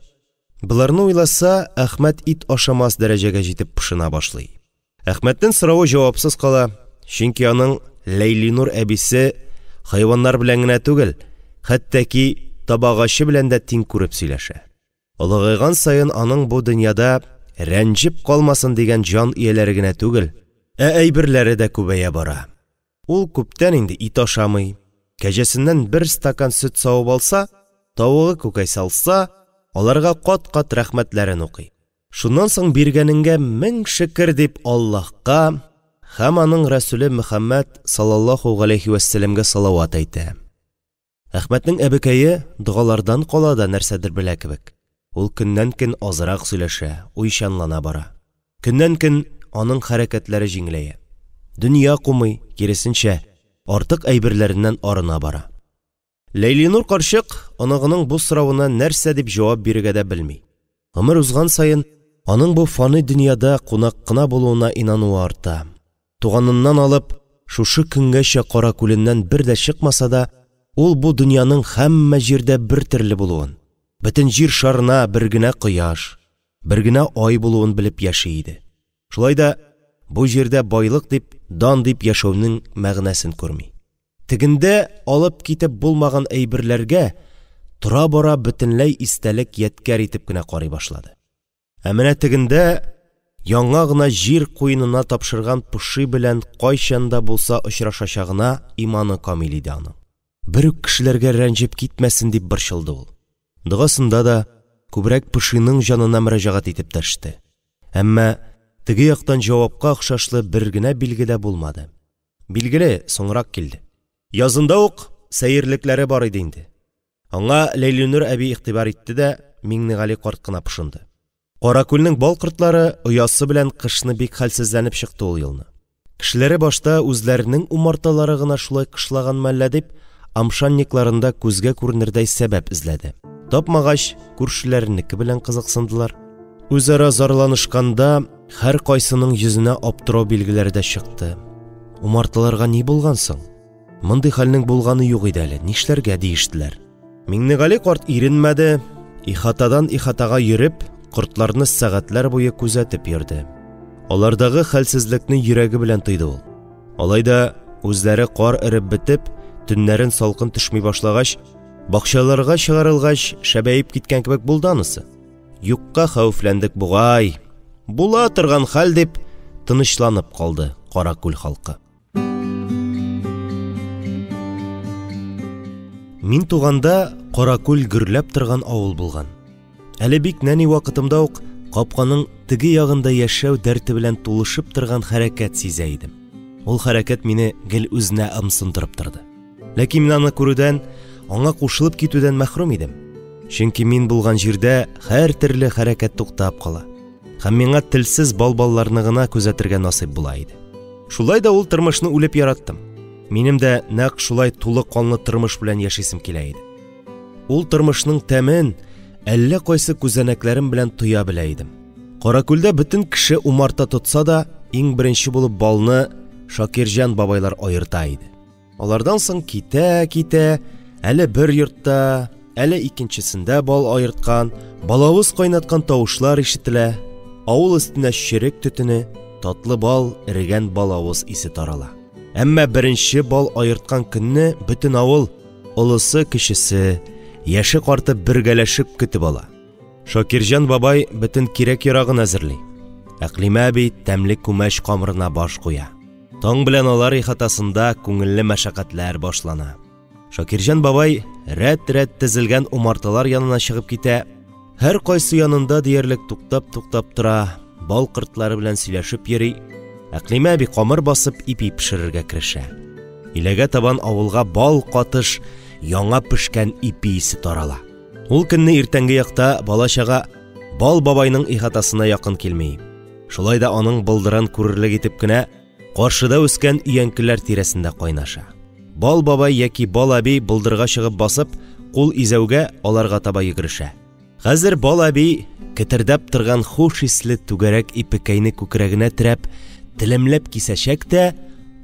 Боларны уйласа, Әхмәт ит ашамас дәрәҗәгә җитеп пошына башлый. Әхмәтнең соравы җавапсыз кала, чөнки аның Ләйлинур әбисе хайваннар белән генә түгел, хәтта ки табагачы белән дә тиң күреп сөйләшә. Олыгайган саен аның бу дөньяда рәнҗеп калмасын дигән җан ияләре генә түгел, ә әйберләре дә күбәя бара. Ул күптән инде ит ашамый, кәҗәсеннән бер стакан сөт савып алса, тавыгы күкәй салса, аларга кат-кат рәхмәтләрен укый. Шуннан соң биргәнеңгә мең шөкер дип Аллаһка һәм аның Рәсүле Мөхәммәд саллаллаһу галәйһи вәссәламгә салават әйтә. Әхмәтнең әбекәе догалардан кала да нәрсәдер белә кебек. Ул көннән-көн азрак сөйләшә, уйчанлана бара. Көннән-көн аның хәрәкәтләре җиңеләя. Дөнья кумый, киресенчә, артык әйберләреннән арына бара. Ләйлинур карчык оныгының бу соравына нәрсә дип җавап бирергә дә белми. Гомер узган саен, аның бу фани дөньяда кунак кына булуына инануы арта. Туганыннан алып, шушы көнгәчә Каракүленнән бер дә чыкмаса да, ул бу дөньяның һәммә җирдә бертөрле булуын, бөтен җир шарына бер генә кояш, бер генә ай булуын белеп яши иде. Шулай да бу җирдә байлык дип, дан дип яшәүнең мәгънәсен күрми. Тегендә алып китеп булмаган әйберләргә тора-бара бөтенләй истәлек-ядкәр итеп кенә карый башлады. Ә менә тегендә яңа гына җир куенына тапшырган поши белән кайчан да булса очрашачагына иманы камил иде аның. Бер үк кешеләргә рәнҗеп китмәсен дип борчылды ул. Догасында да күбрәк пошиның җанына мөрәҗәгать итеп дәште. Әмма теге яктан җавапка охшашлы бер генә билге дә булмады. Билгеле, соңрак килде. Язында ук сәерлекләре бар иде инде. Аңа Ләйлинур әби игътибар итте дә, Миңнегали карт кына пошынды. Каракүлнең бал кортлары оясы белән кышны бик хәлсезләнеп чыкты ул елны. Кешеләре башта үзләренең умарталары гына шулай кышлаганмы әллә дип, амшанникларында күзгә күренердәй сәбәп эзләде. Тапмагач, күршеләренеке белән кызыксындылар. Үзара зарланышканда һәркайсының йөзенә аптырау билгеләре дә чыкты. Умарталарга ни булган соң? Мондый хәлнең булганы юк иде әле, нишләргә, диештеләр. Миңнегали карт иренмәде, ихатадан ихатага йөреп, кортларны сәгатьләр буе күзәтеп йөрде. Алардагы хәлсезлекне йөрәге белән тойды ул. Алай да үзләре кар эреп бетеп, төннәрен салкын төшми башлагач, бакчаларга чыгарылгач, шәбәеп киткән кебек булды анысы. Юкка хәвефләндек бугай. Була торган хәл дип тынычланып калды Каракүл халкы. Мин туганда Каракүл гөрләп торган авыл булган. Әле бик нәни вакытымда ук капканың теге ягында яшәү дәрте белән тулышып торган хәрәкәт сизә идем. Ул хәрәкәт мине гел үзенә ымсындырып торды. Ләкин мин аны күрүдән, аңа кушылып китүдән мәхрүм идем. Чөнки мин булган җирдә һәртөрле хәрәкәт туктап кала. Һәм миңа телсез балбалларны гына күзәтергә насыйп була иде. Шулай да ул тормышны үлеп яраттым. Минем дә нәкъ шулай тулы канлы тормыш белән яшисем килә иде. Ул тормышның тәмен әллә кайсы күзәнәкләрем белән тоя белә идем. Каракүлдә бөтен кеше умарта тотса да, иң беренче булып балны Шакирҗан бабайлар аерта иде. Алардан соң китә-китә, әле бер йортта, әле икенчесендә бал аерткан, балавыз кайнаткан тавышлар ишетелә, авыл өстенә черек төтене, татлы бал, эрегән балавыз исе тарала. Әмма беренче бал аерткан көнне бөтен авыл, олысы, кечесе, яше-карты бергәләшеп көтеп ала. Шакирҗан бабай бөтен кирәк-ярагын әзерли. Әкълимә әби тәмле күмәч камырына баш куя. Таң белән алар ихатасында күңелле мәшәкатьләр башлана. Шакирҗан бабай рәт-рәт тезелгән умарталар янына чыгып китә, һәркайсы янында диярлек туктап-туктап тора, бал кортлары белән сөйләшеп йөри. Әкълимә әби камыр басып ипи пешерергә керешә. Иләгә табан авылга бал катыш яңа пешкән ипи исе тарала. Ул көнне иртәнге якта бала-чага Бал бабайның ихатасына якын килми. Шулай да аның болдырын күрерлек итеп кенә каршыда үскән өянкеләр тирәсендә кайнаша. Бал бабай яки Бал әби болдырга чыгып басып, кул изәүгә аларга таба йөгерешә. Хәзер Бал әби кетердәп торган хуш исле түгәрәк ипекәйне күкрәгенә терәп, телемләп кисәчәк тә,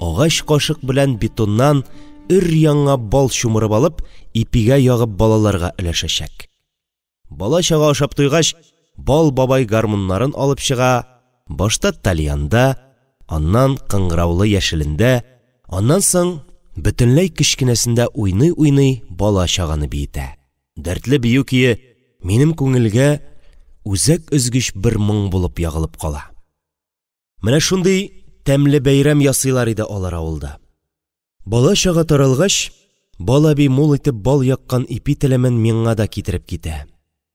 агач кашык белән бетоннан өр-яңа бал чумырып алып, ипигә ягып балаларга өләшәчәк. Бала-чага ашап туйгач, Бал бабай гармуннарын алып чыга, башта тальянда, аннан кыңгыраулы яшелендә, аннан соң бөтенләй кечкенәсендә уйный-уйный бала-чаганы биетә. Дәртле бию көе минем күңелгә үзәк өзгеч бер моң булып ягылып кала. Менә шундый тәмле бәйрәм ясыйлар иде алар авылда. Бала-чага таралгач, Бал әби мул итеп бал яккан ипи телемен миңа да китереп китә.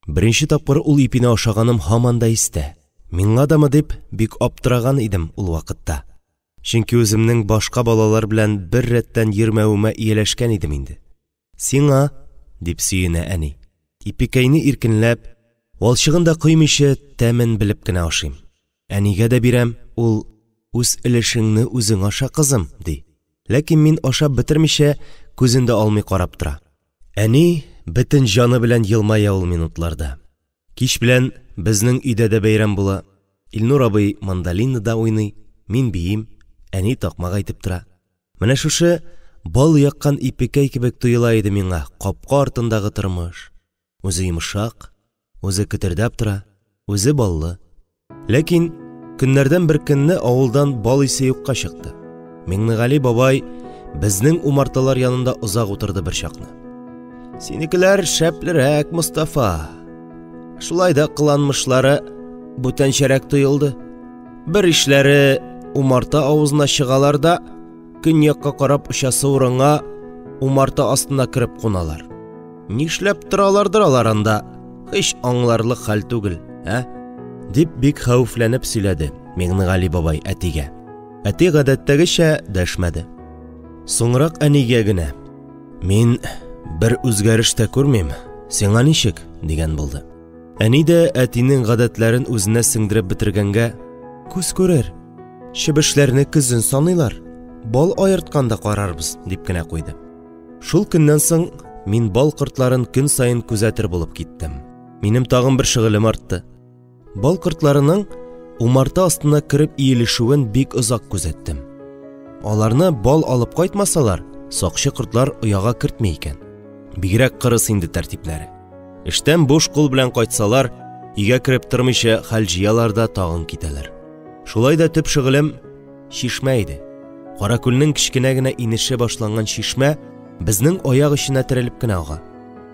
Беренче тапкыр ул ипине ашаганым һаман да истә. Миңа дамы дип бик аптыраган идем ул вакытта. Чөнки үземнең башка балалар белән бер рәттән йөрмәвемә ияләшкән идем инде. Сиңа, дип сөенә әни. Ипекәйне иркенләп, валчыгын да коймыйча, тәмен белеп кенә ашыйм. Әнигә дә бирәм, ул, Үз өлешеңне үзең аша, кызым, ди. Ләкин мин ашап бетермичә, күзен дә алмый карап тора. Әни бөтен җаны белән елмая ул минутларда. Кич белән безнең өйдә дә бәйрәм була. Илнур абый мандолинада уйный, мин биим, әни такмак әйтеп тора. Менә шушы бал яккан ипекәй кебек тоела иде миңа капка артындагы тормыш. Үзе йомшак, үзе кетердәп тора, үзе баллы. Ләкин көннәрдән бер көнне авылдан бал исе юкка чыкты. Миңнегали бабай безнең умарталар янында озак утырды бер чакны. Синекеләр шәплерәк, Мостафа. Шулай да кыланмышлары бүтәнчәрәк тоелды. Бер ишләре умарта авызына чыгалар да, көньякка карап очасы урынга умарта астына кереп куналар. Нишләп торалардыр алар анда, һич аңларлык хәл түгел, ә? Дип бик хәвефләнеп сөйләде Миңнегали бабай әтигә. Әти гадәттәгечә дәшмәде. Соңрак әнигә генә: "Мин бер үзгәреш тә күрмим, сиңа ничек?" дигән булды. Әни дә әтинең гадәтләрен үзенә сеңдереп бетергәнгә, күз күрер, чебешләрне көзен саныйлар, бал аертканда карарбыз, дип кенә куйды. Шул көннән соң мин бал кортларын көн саен күзәтер булып киттем. Минем тагын бер шөгылем артты. Бал кортларының умарта астына кереп иелешүен бик озак күзәттем. Аларны бал алып кайтмасалар, сакчы кортлар ояга кертми икән. Бигрәк кырыс инде тәртипләре. Эштән буш кул белән кайтсалар, өйгә кереп тормыйча хәл җыялар да тагын китәләр. Шулай да төп шөгылем чишмә иде. Каракүлнең кечкенә генә инеше башланган чишмә безнең аяк эченә терәлеп кенә ага.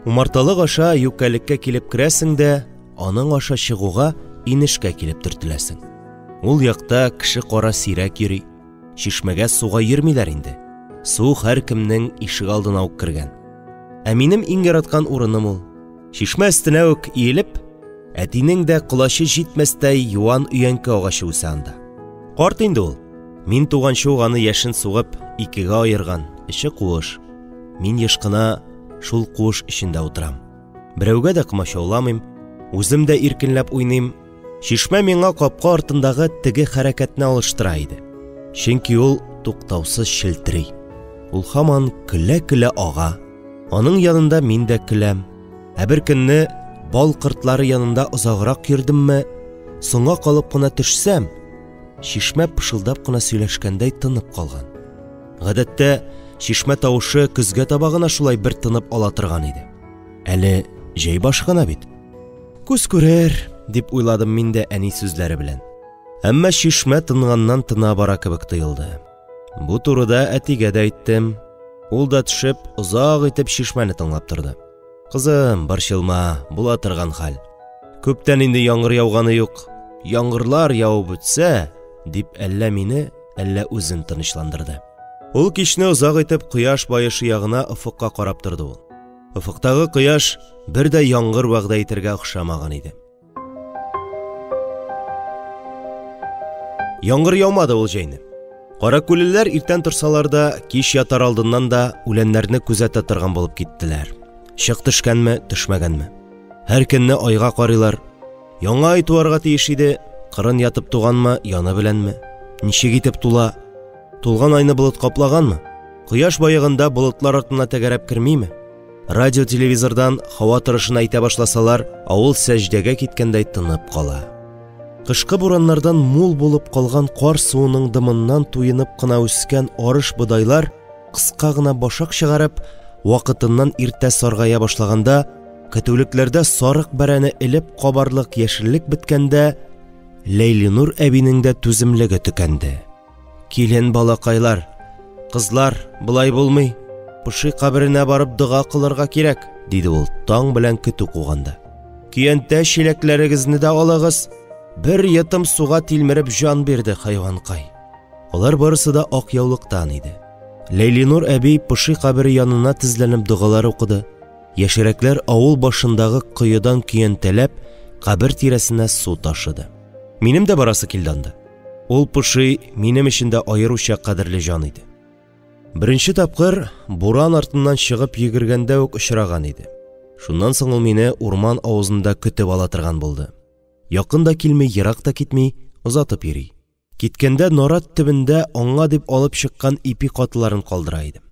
Умарталык аша юкәлеккә килеп керәсең дә, аның аша чыгуга инешкә килеп төртеләсең. Ул якта кеше-кара сирәк йөри. Чишмәгә суга йөрмиләр инде. Су һәркемнең ишегалдына ук кергән. Ә минем иң яраткан урыным ул. Чишмә өстенә үк иелеп, әтинең дә колачы җитмәстәй юан өянке агачы үсә анда. Карт инде ул. Мин туганчы ук аны яшен сугып, икегә аерган, эче куыш. Мин еш кына шул куыш эчендә утырам. Берәүгә дә комачауламыйм, үзем дә иркенләп уйныйм. Чишмә миңа капка артындагы теге хәрәкәтне алыштыра иде. Чөнки ул туктаусыз челтери. Ул һаман көлә-көлә ага. Аның янында мин дә көләм. Ә бер көнне бал кортлары янында озаграк йөрдемме, соңга калып кына төшсәм, чишмә пышылдап кына сөйләшкәндәй тынып калган. Гадәттә, чишмә тавышы көзгә таба гына шулай бер тынып ала торган иде. Әле җәй башы гына бит. Күз күрер, дип уйладым мин дә әни сүзләре белән. Әмма чишмә тынганнан тына бара кебек тоелды. Бу турыда әтигә дә әйттем. Ул да төшеп, озак итеп чишмәне тыңлап торды. Кызым, борчылма, була торган хәл. Күптән инде яңгыр яуганы юк. Яңгырлар явып үтсә, дип әллә мине, әллә үзен тынычландырды. Ул кичне озак итеп кояш баешы ягына офыкка карап торды ул. Офыктагы кояш бер дә яңгыр вәгъдә итәргә охшамаган иде. Яңгыр яумады ул җәйне. Каракүлеләр иртән торсалар да, кич ятар алдыннан да үләннәрне күзәтә торган булып киттеләр. Чык төшкәнме, төшмәгәнме. Һәр көнне айга карыйлар. Яңа ай туарга тиеш иде, кырын ятып туганмы, яны беләнме? Ничек итеп тула? Тулган айны болыт каплаганмы? Кояш баеганда болытлар артына тәгәрәп кермиме? Радио-телевизордан һава торышын әйтә башласалар, авыл сәҗдәгә киткәндәй тынып кала. Кышкы бураннардан мул булып калган кар суының дымыннан туенып кына үскән арыш-бодайлар кыска гына башак чыгарып, вакытыннан иртә саргая башлаганда, көтүлекләрдә сарык бәрәне элеп кабарлык яшеллек беткәндә, Ләйлинур әбинең дә түземлеге төкәнде. Килен балакайлар, кызлар, болай булмый. Поши каберенә барып дога кылырга кирәк, диде ул таң белән көтү куганда. Көянтә чиләкләрегезне дә алыгыз. Бер йотым суга тилмереп җан бирде хайванкай. Алар барысы да ак яулыктан иде. Ләйлинур әби поши кабере янына тезләнеп догалар укыды. Яшьрәкләр авыл башындагы коедан көянтәләп кабер тирәсенә су ташыды. Минем дә барасы килде анда. Ул поши минем өчен дә аеруча кадерле җан иде. Беренче тапкыр буран артыннан чыгып йөгергәндә үк очраган иде. Шуннан соң ул мине урман авызында көтеп ала торган булды. Якын да килми, ерак та китми, озатып йөри. Киткәндә нарат төбендә аңа дип алып чыккан ипи катыларын калдыра идем.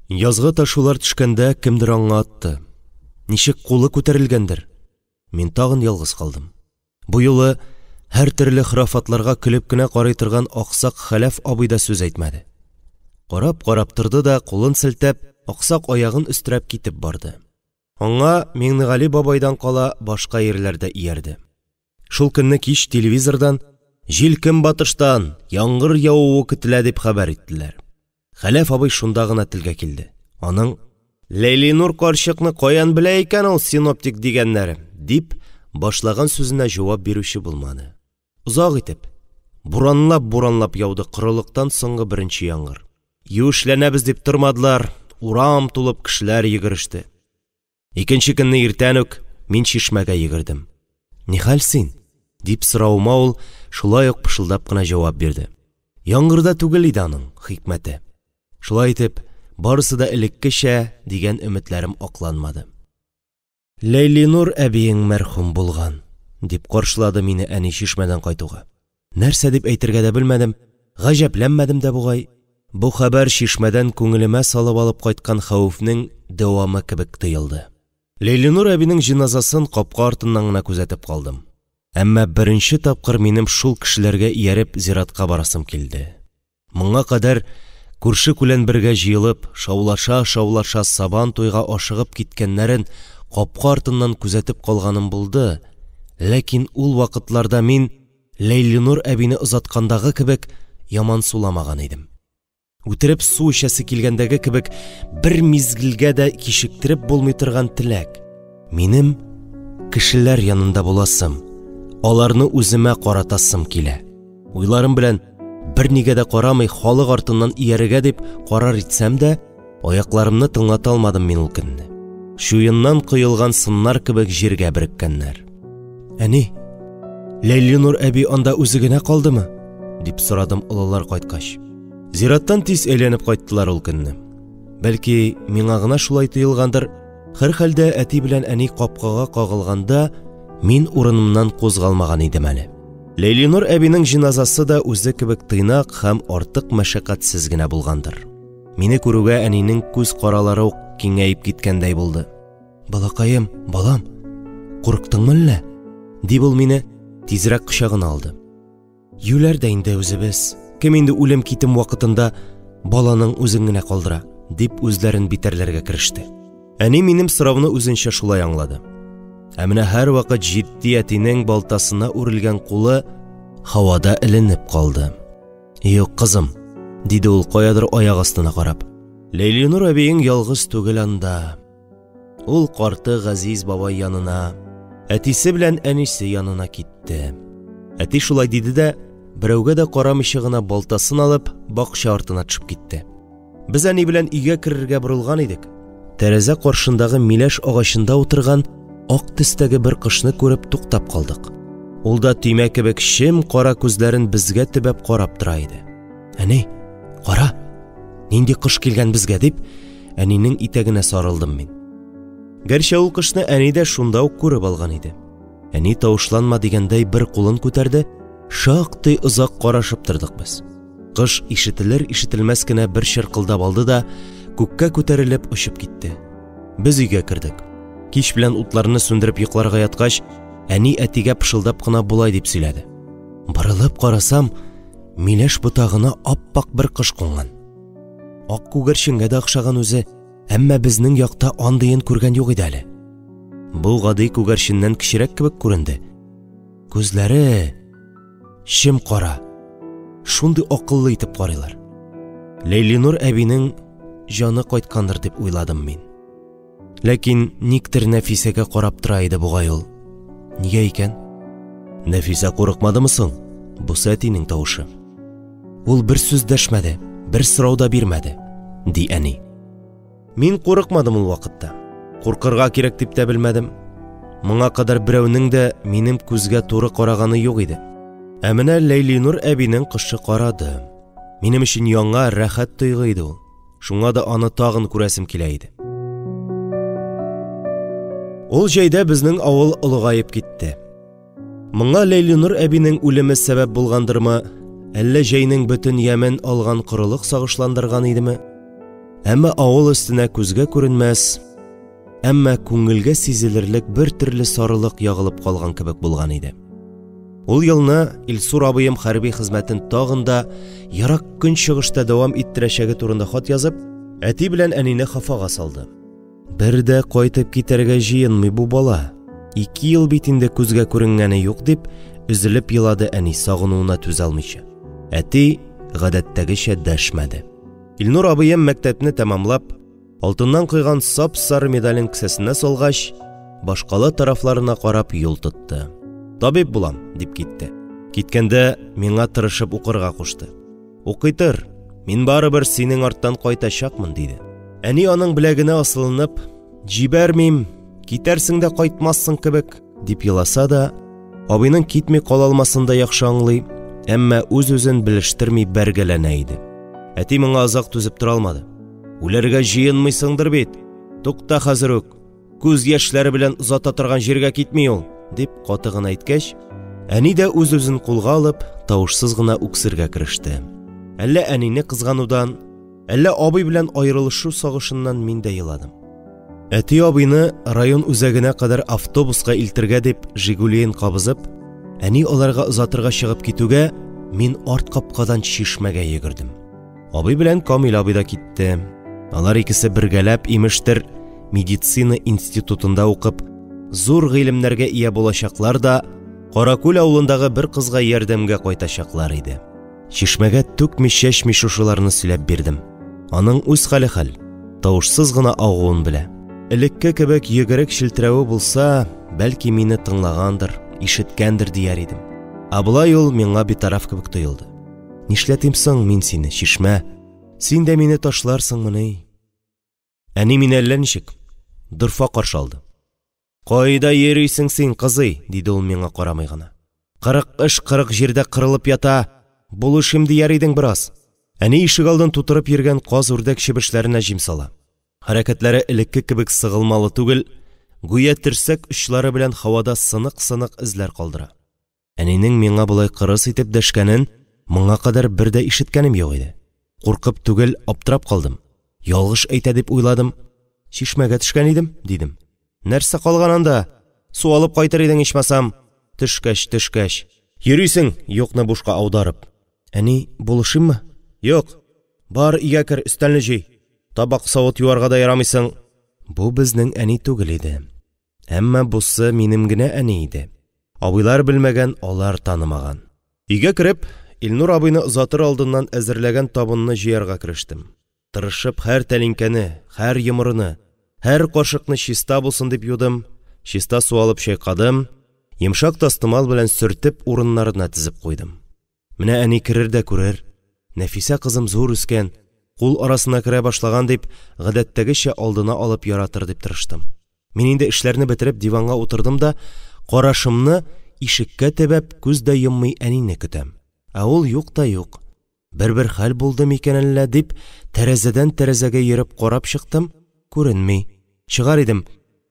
Язгы ташулар төшкәндә кемдер аңа атты. Ничек кулы күтәрелгәндер. Мин тагын ялгыз калдым. Бу юлы һәртөрле хорафатларга көлеп кенә карый торган аксак Хәләф абый да сүз әйтмәде. Карап-карап торды да, кулын селтәп, аксак аягын өстерәп китеп барды. Аңа Миңнегали бабайдан кала башка ирләр дә иярде. Шул көнне кич телевизордан «Җил көнбатыштан, яңгыр явуы көтелә» дип хәбәр иттеләр. Хәләф абый шунда гына телгә килде. Аның «Ләйлинур карчыкны каян белә икән ул синоптик дигәннәре?» дип башлаган сүзенә җавап бирүче булмады. Озак итеп, буранлап-буранлап яуды корылыктан соңгы беренче яңгыр. Юешләнәбез дип тормадылар, урам тулып кешеләр йөгереште. Икенче көнне иртән үк мин чишмәгә йөгердем. «Нихәл син?» дип соравыма ул шулай ук пышылдап кына җавап бирде. Яңгырда түгел иде аның хикмәте. Шулай итеп, барысы да элеккечә дигән өметләрем акланмады. Ләйлинур әбиең мәрхүм булган, дип каршылады мине әни чишмәдән кайтуга. Нәрсә дип әйтергә дә белмәдем, гаҗәпләнмәдем дә бугай. Бу хәбәр чишмәдән күңелемә салып алып кайткан хәвефнең дәвамы кебек тоелды. Ләйлинур әбинең җеназасын капка артыннан гына күзәтеп калдым. Әмма беренче тапкыр минем шул кешеләргә ияреп зиратка барасым килде. Моңа кадәр Күрше-күлән бергә җыелып, шаулаша-шаулаша Сабан туйга ашыгып киткәннәрен капка артыннан күзәтеп калганым булды, ләкин ул вакытларда мин Ләйлинур әбине озаткандагы кебек ямансуламаган идем. Үтереп су эчәсе килгәндәге кебек бер мизгелгә дә кичектереп булмый торган теләк. Минем кешеләр янында буласым, аларны үземә каратасым килә. Уйларым белән бернигә дә карамый халык артыннан иярергә дип карар итсәм дә, аякларымны тыңлата алмадым мин ул көнне. Чуеннан коелган сыннар кебек җиргә береккәннәр. Әни, Ләйлинур әби анда үзе генә калдымы? дип сорадым олылар кайткач. Зираттан тиз әйләнеп кайттылар ул көнне. Бәлки, миңа гына шулай тоелгандыр, һәрхәлдә әти белән әни капкага кагылганда, мин урынымнан кузгалмаган идем әле. Ләйлинур әбинең җеназасы да үзе кебек тыйнак һәм артык мәшәкатьсез генә булгандыр. Мине күрүгә әнинең күз каралары ук киңәеп киткәндәй булды. Балакаем, балам, курыктыңмы әллә? дип ул мине тизрәк кочагына алды. Юләр дә инде үзебез. Кем инде үлем-китем вакытында баланың үзен генә калдыра, дип үзләрен битәрләргә кереште. Әни минем сорауны үзенчә шулай аңлады. Ә менә һәрвакыт җитди әтинең балтасына үрелгән кулы һавада эленеп калды. Юк, кызым, диде ул каядыр аяк астына карап. Ләйлинур әбиең ялгыз түгел анда. Ул карты Газиз бабай янына, әтисе белән әнисе янына китте. Әти шулай диде дә, берәүгә дә карамыйча гына балтасын алып, бакча артына төшеп китте. Без әни белән өйгә керергә борылган идек. Тәрәзә каршындагы миләш агачында утырган ак төстәге бер кошны күреп туктап калдык. Ул да төймә кебек чем кара күзләрен безгә төбәп карап тора иде. Әни, кара, нинди кош килгән безгә дип, әнинең итәгенә сарылдым мин. Гәрчә ул кошны әни дә шунда ук күреп алган иде. Әни тавышланма дигәндәй бер кулын күтәрде, шактый озак карашып тордык без. Кош ишетелер-ишетелмәс кенә бер чыркылдап алды да, күккә күтәрелеп очып китте. Без өйгә кердек. Кич белән утларны сүндереп йокларга яткач, әни әтигә пышылдап кына болай дип сөйләде. Борылып карасам, миләш ботагына ап-ак бер кош кунган. Ак күгәрченгә дә охшаган үзе, әмма безнең якта андыен күргән юк иде әле. Бу гади күгәрченнән кечерәк кебек күренде. Күзләре чем кара. Шундый акыллы итеп карыйлар. Ләйлинур әбинең җаны кайткандыр дип уйладым мин. Ләкин никтер Нәфисәгә карап тора иде бугай ул. Нигә икән? Нәфисә курыкмадымы соң? Бусы әтинең тавышы. Ул бер сүз дәшмәде, бер сорау да бирмәде, ди әни. Мин курыкмадым ул вакытта. Куркырга кирәк дип тә белмәдем. Моңа кадәр берәүнең дә минем күзгә туры караганы юк иде. Ә менә Ләйлинур әбинең кошы карады. Минем өчен яңа, рәхәт тойгы иде ул. Шуңа да аны тагын күрәсем килә иде. Ул җәйдә безнең авыл олыгаеп китте. Моңа Ләйлинур әбинең үлеме сәбәп булгандырмы, әллә җәйнең бөтен ямен алган корылык сагышландырган идеме? Әмма авыл өстенә күзгә күренмәс, әмма күңелгә сизелерлек бер төрле сарылык ягылып калган кебек булган иде. Ул елны Илсур абыем хәрби хезмәтен тагын да Ерак Көнчыгышта дәвам иттерәчәге турында хат язып, әти белән әнине хафага салды. Бер дә кайтып китәргә җыенмый бу бала. Ике ел бит инде күзгә күренгәне юк дип, өзелеп елады әни сагынуына түзә алмыйча. Әти гадәттәгечә дәшмәде. Илнур абыем мәктәпне тәмамлап, алтыннан койган сап-сары медален кесәсенә салгач, башкала тарафларына карап юл тотты. Табиб булам, дип китте. Киткәндә миңа тырышып укырга кушты. Укый тор, мин барыбер синең арттан кайтачакмын, диде. Әни аның беләгенә асылынып, җибәрмим, китәрсең дә кайтмассың кебек, дип еласа да, абыйның китми кала алмасын да яхшы аңлый, әмма үз-үзен белештерми бәргәләнә иде. Әти моңа озак түзеп тора алмады. Үләргә җыенмыйсыңдыр бит. Тукта хәзер үк. Күз яшьләре белән озата торган җиргә китми ул, дип каты гына әйткәч, әни дә үз-үзен кулга алып, тавышсыз гына үксергә кереште. Әллә әнине кызганудан, әллә абый белән аерылышу сагышыннан мин дә еладым. Әти абыйны район үзәгенә кадәр автобуска илтергә дип Жигулиен кабызып, әни аларга озатырга чыгып китүгә, мин арт капкадан чишмәгә йөгердем. Абый белән Камил абый да китте. Алар икесе бергәләп, имештер, медицина институтында укып, зур гыйлемнәргә ия булачаклар да, Каракүл авылындагы бер кызга ярдәмгә кайтачаклар иде. Чишмәгә түкми-чәчми шушыларны сөйләп бирдем. Аның үз хәле хәл, тавышсыз гына агуын белә. Элекке кебек йөгерек челтерәве булса, бәлки мине тыңлагандыр, ишеткәндер дияр идем. Ә болай ул миңа битараф кебек тоелды. Нишләтим соң мин сине, чишмә? Син дә мине ташларсыңмыни? Әни мине әллә ничек, дорфа каршы алды. «Кайда йөрисең син, кызый?» – диде ул миңа карамый гына. «40 эш 40 җирдә кырылып ята, булышыйм дияр идең бераз». Әни ишегалдын тутырып йөргән каз-үрдәк чебешләренә җим сала. Хәрәкәтләре элекке кебек сыгылмалы түгел, гүя терсәк очлары белән һавада сынык-сынык эзләр калдыра. Әнинең миңа болай кырыс итеп дәшкәнен моңа кадәр бер дә ишеткәнем юк иде. Куркып түгел, аптырап калдым. Ялгыш әйтә дип уйладым. Чишмәгә төшкән идем, дидем. Нәрсә калган анда? Су алып кайтыр идең ичмасам. Төшкәч, төшкәч. Йөрисең, юкны бушка аударып. Әни, булышыйммы? Юк. Бар, өйгә кер, өстәлне җый. Табак-савыт юарга да ярамыйсың. Бу безнең әни түгел иде. Әмма бусы минем генә әни иде. Абыйлар белмәгән, алар танымаган. Өйгә кереп, Илнур абыйны озатыр алдыннан әзерләгән табынны җыярга керештем. Тырышып һәр тәлинкәне, һәр йомрыны, һәр кашыкны чиста булсын дип юдым, чиста су алып чайкадым, йомшак тастымал белән сөртеп урыннарына тезеп куйдым. Менә әни керер дә күрер. Нәфисә кызым зур үскән, кул арасына керә башлаган дип, гадәттәгечә алдына алып яратыр дип тырыштым. Мин инде эшләрне бетереп диванга утырдым да, карашымны ишеккә төбәп, күз дә йоммый әнине көтәм. Ә ул юк та юк. Бер-бер хәл булды микән әллә дип, тәрәзәдән тәрәзәгә йөреп карап чыктым, күренми. Чыгар идем,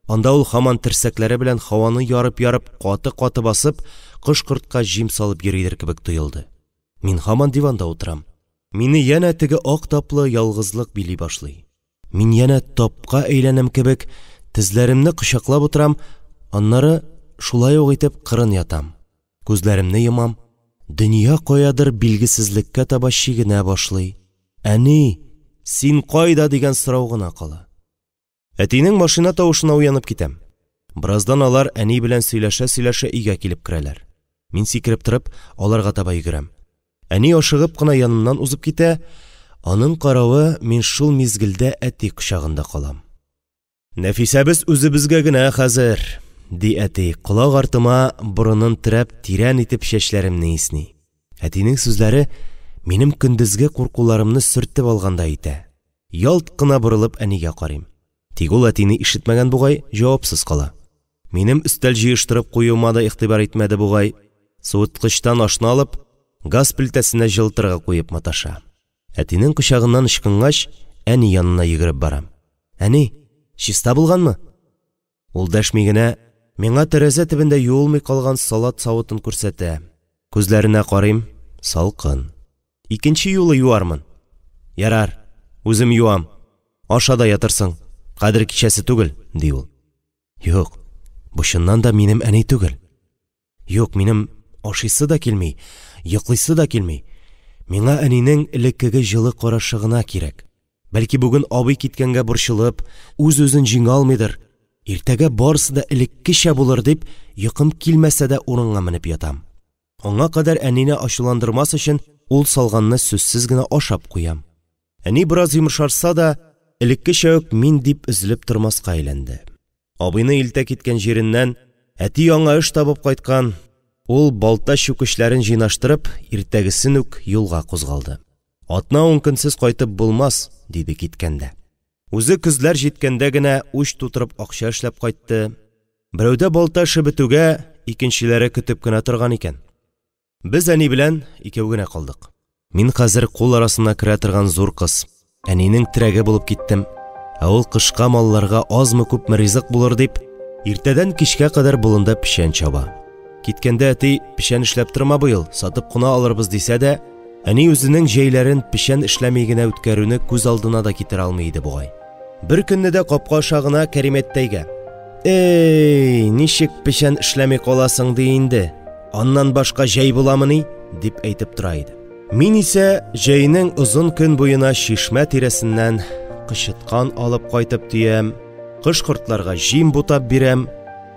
анда ул һаман терсәкләре белән һаваны ярып-ярып, каты-каты басып, кош-кортка җим салып йөридер кебек тоелды. Мин һаман диванда утырам. Мине янә теге ак таплы ялгызлык били башлый. Мин янә тапка әйләнәм кебек, тезләремне кочаклап утырам, аннары шулай ук итеп кырын ятам. Күзләремне йомам. Дөнья каядыр билгесезлеккә таба чигенә башлый. Әни, син кайда дигән сорау гына кала. Әтинең машина тавышына уянып китәм. Бераздан алар әни белән сөйләшә-сөйләшә өйгә килеп керәләр. Мин сикереп торып, аларга таба йөгерәм. Әни ашыгып кына янымнан узып китә, аның каравы мин шул мизгелдә әти кочагында калам. Нәфисәбез үзебезгә генә хәзер, ди әти, колак артыма борынын терәп, тирән итеп чәчләремне исни. Әтинең сүзләре минем көндезге куркуларымны сөртеп алгандай итә. Ялт кына борылып әнигә карыйм. Тик ул әтине ишетмәгән бугай, җавапсыз кала. Минем өстәл җыештырып куюыма да игътибар итмәде бугай. Суыткычтан ашны алып, газ плитәсенә җылытырга куеп маташа. Әтинең кочагыннан ычкынгач, әни янына йөгереп барам. Әни, чиста булганмы? Ул дәшми генә миңа тәрәзә төбендә юылмый калган салат савытын күрсәтә. Күзләренә карыйм, салкын. Икенче юлы юармын. Ярар, үзем юам. Аша да ятырсың. Кадер кичәсе түгел, ди ул. Юк, бу чыннан да минем әни түгел. Юк, минем ашыйсы да килми, йоклыйсы да килми. Миңа әнинең элеккеге җылы карашы гына кирәк. Бәлки бүген абый киткәнгә борчылып, үз-үзен җиңә алмыйдыр. Иртәгә барысы да элеккечә булыр дип, йокым килмәсә дә урынга менеп ятам. Аңа кадәр әнине ачуландырмас өчен ул салганны сүзсез генә ашап куям. Әни бераз йомшарса да, элеккечә үк мин дип өзелеп тормаска әйләнде. Абыйны илтә киткән җиреннән әти яңа эш табып кайткан, ул балта-чүкечләрен җыйнаштырып, иртәгесен үк юлга кузгалды. Атна-ун көнсез кайтып булмас, диде киткәндә. Үзе көзләр җиткәндә генә уч тутырып акча эшләп кайтты. Берәүдә балта эше бетүгә, икенчеләре көтеп кенә торган икән. Без әни белән икәү генә калдык. Мин хәзер кул арасына керә торган зур кыз. Әнинең терәге булып киттем. Ә ул кышка малларга азмы-күпме ризык булыр дип, иртәдән кичкә кадәр болында печән чаба. Киткәндә әти, печән эшләп торма быел, сатып кына алырбыз дисә дә, әни үзенең җәйләрен печән эшләми генә үткәрүне күз алдына да китерә алмый иде бугай. Бер көнне дә капка аша гына Кәримәттәйгә: "Эй, ничек печән эшләми каласың ди инде? Аннан башка җәй буламыни?" дип әйтеп тора иде. Мин исә җәйнең озын көн буена чишмә тирәсеннән кычыткан алып кайтып төям, кош-кортларга җим бутап бирәм,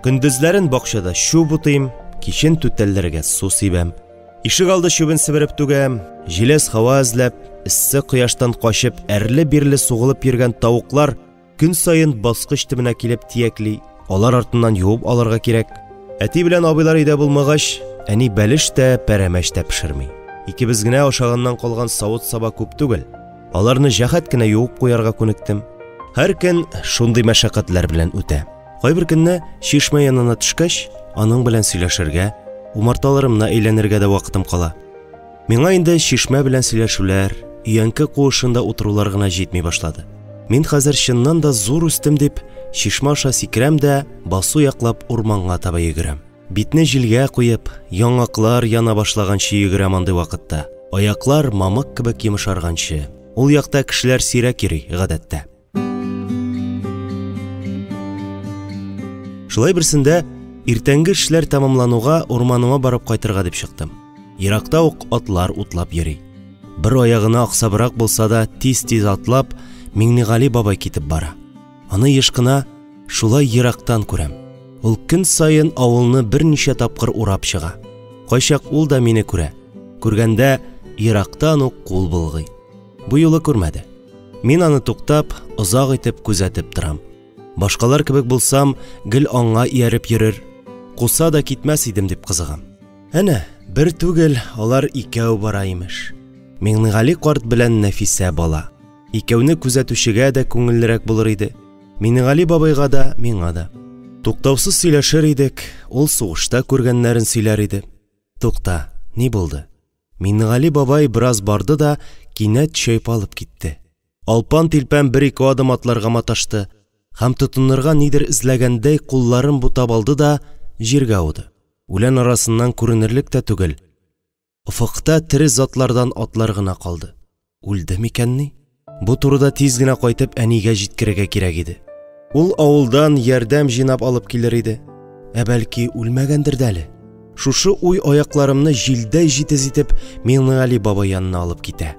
көндезләрен бакчада чүп утыйм, кичен түтәлләргә су сибәм. Ишегалды чүбен себереп түгәм, җиләс һава эзләп, эссе кояштан качып, әрле-бирле сугылып йөргән тавыклар көн саен баскыч төбенә килеп тиякли, алар артыннан юып алырга кирәк. Әти белән абыйлар өйдә булмагач, әни бәлеш тә, пәрәмәч тә пешерми. Икебез генә ашаганнан калган савыт-саба күп түгел. Аларны җәһәт кенә юып куярга күнектем. Һәр көн шундый мәшәкатьләр белән үтә. Кайбер көнне чишмә янына төшкәч, аның белән сөйләшергә, умарталарымны әйләнергә дә вакытым кала. Миңа инде чишмә белән сөйләшүләр, өянке куышында утырулар гына җитми башлады. Мин хәзер чыннан да зур үстем дип, чишмә аша сикерәм дә, басу яклап урманга таба йөгерәм. Битне җилгә куеп, яңаклар яна башлаганчы йөгерәм андый вакытта. Аяклар мамык кебек йомшарганчы. Ул якта кешеләр сирәк йөри, гадәттә. Шулай берсендә иртәнге эшләр тәмамлануга урманыма барып кайтырга дип чыктым. Еракта ук атлар утлап йөри. Бер аягына аксабрак булса да, тиз-тиз атлап, Миңнегали бабай китеп бара. Аны еш кына шулай ерактан күрәм. Ул көн саен авылны берничә тапкыр урап чыга. Кайчак ул да мине күрә. Күргәндә ерактан ук кул болгый. Бу юлы күрмәде. Мин аны туктап, озак итеп күзәтеп торам. Башкалар кебек булсам, гел аңа ияреп йөрер, куса да китмәс идем дип кызыгам. Әнә, бер түгел, алар икәү бара имеш. Миңнегали карт белән Нәфисә бала. Икәүне күзәтүчегә дә күңеллерәк булыр иде. Миңнегали бабайга да, миңа да. Туктаусыз сөйләшер идек, ул сугышта күргәннәрен сөйләр иде. Тукта, ни булды? Миңнегали бабай бераз барды да кинәт чайпалып китте. Алпан-тилпән бер-ике адым атларга маташты һәм тотынырга нидер эзләгәндәй кулларын бутап алды да җиргә ауды. Үлән арасыннан күренерлек тә түгел. Офыкта тере затлардан атлар гына калды. Үлде микәнни? Бу турыда тиз генә кайтып әнигә җиткерергә кирәк иде. Ул авылдан ярдәм җыйнап алып килер иде. Ә бәлки үлмәгәндер дә әле. Шушы уй аякларымны җилдәй җитез итеп Миңнегали бабай янына алып китә.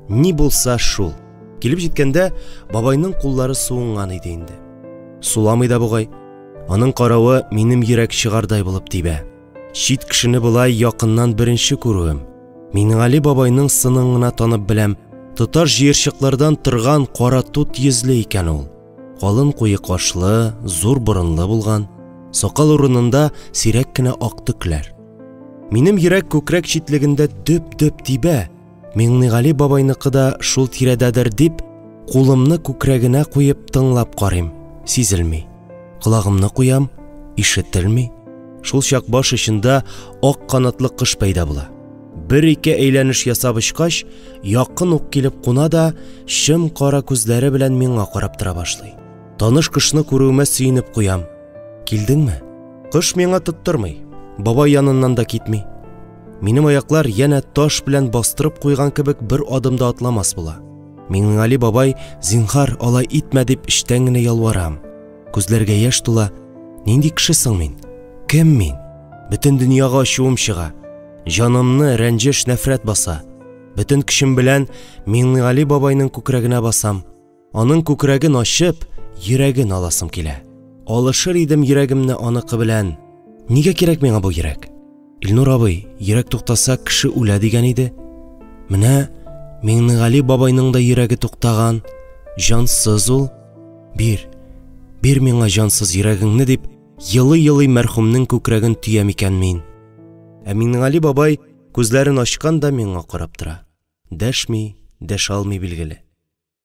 Ни булса шул. Килеп җиткәндә бабайның куллары суынган иде инде. Суламый да бугай. Аның каравы минем йөрәк чыгардай булып тибә. Чит кешене болай якыннан беренче күрүем. Миңнегали бабайның сынын гына танып беләм. Тоташ җыерчыклардан торган кара тут йөзле икән ул. Калын куе кашлы, зур борынлы булган. Сакал урынында сирәк кенә ак төкләр. Минем йөрәк күкрәк читлегендә дөп-дөп тибә. Миңнегали бабайныкы да шул тирәдәдер дип, кулымны күкрәгенә куеп тыңлап карыйм. Сизелми. Колагымны куям, ишетелми. Шул чак баш очында ак канатлы кош пәйда була. Бер-ике әйләнеш ясап очкач, якын ук килеп куна да, чым кара күзләре белән миңа карап тора башлый. Таныш кошны күрүемә сөенеп куям. Килдеңме? Кош миңа тоттырмый. Бабай яныннан да китми. Минем аяклар янә таш белән бастырып куйган кебек бер адым да атламас була. Миңнегали бабай, зинһар, алай итмә дип эчтән генә ялварам. Күзләргә яшь тула. Нинди кеше соң мин? Кем мин? Бөтен дөньяга ачуым чыга. Җанымны рәнҗеш, нәфрәт баса. Бөтен көчем белән Миңнегали бабайның күкрәгенә басам. Аның күкрәген ачып, йөрәген аласым килә. Алышыр идем йөрәгемне аныкы белән. Нигә кирәк миңа бу йөрәк? Илнур абый, йөрәк туктаса, кеше үлә дигән иде. Менә Миңнегали бабайның да йөрәге туктаган. Җансыз ул. Бир, бир миңа җансыз йөрәгеңне дип, елый-елый мәрхүмнең күкрәген төям икән мин. Ә Миңнегали бабай күзләрен ачкан да миңа карап тора. Дәшми, дәшә алмый билгеле.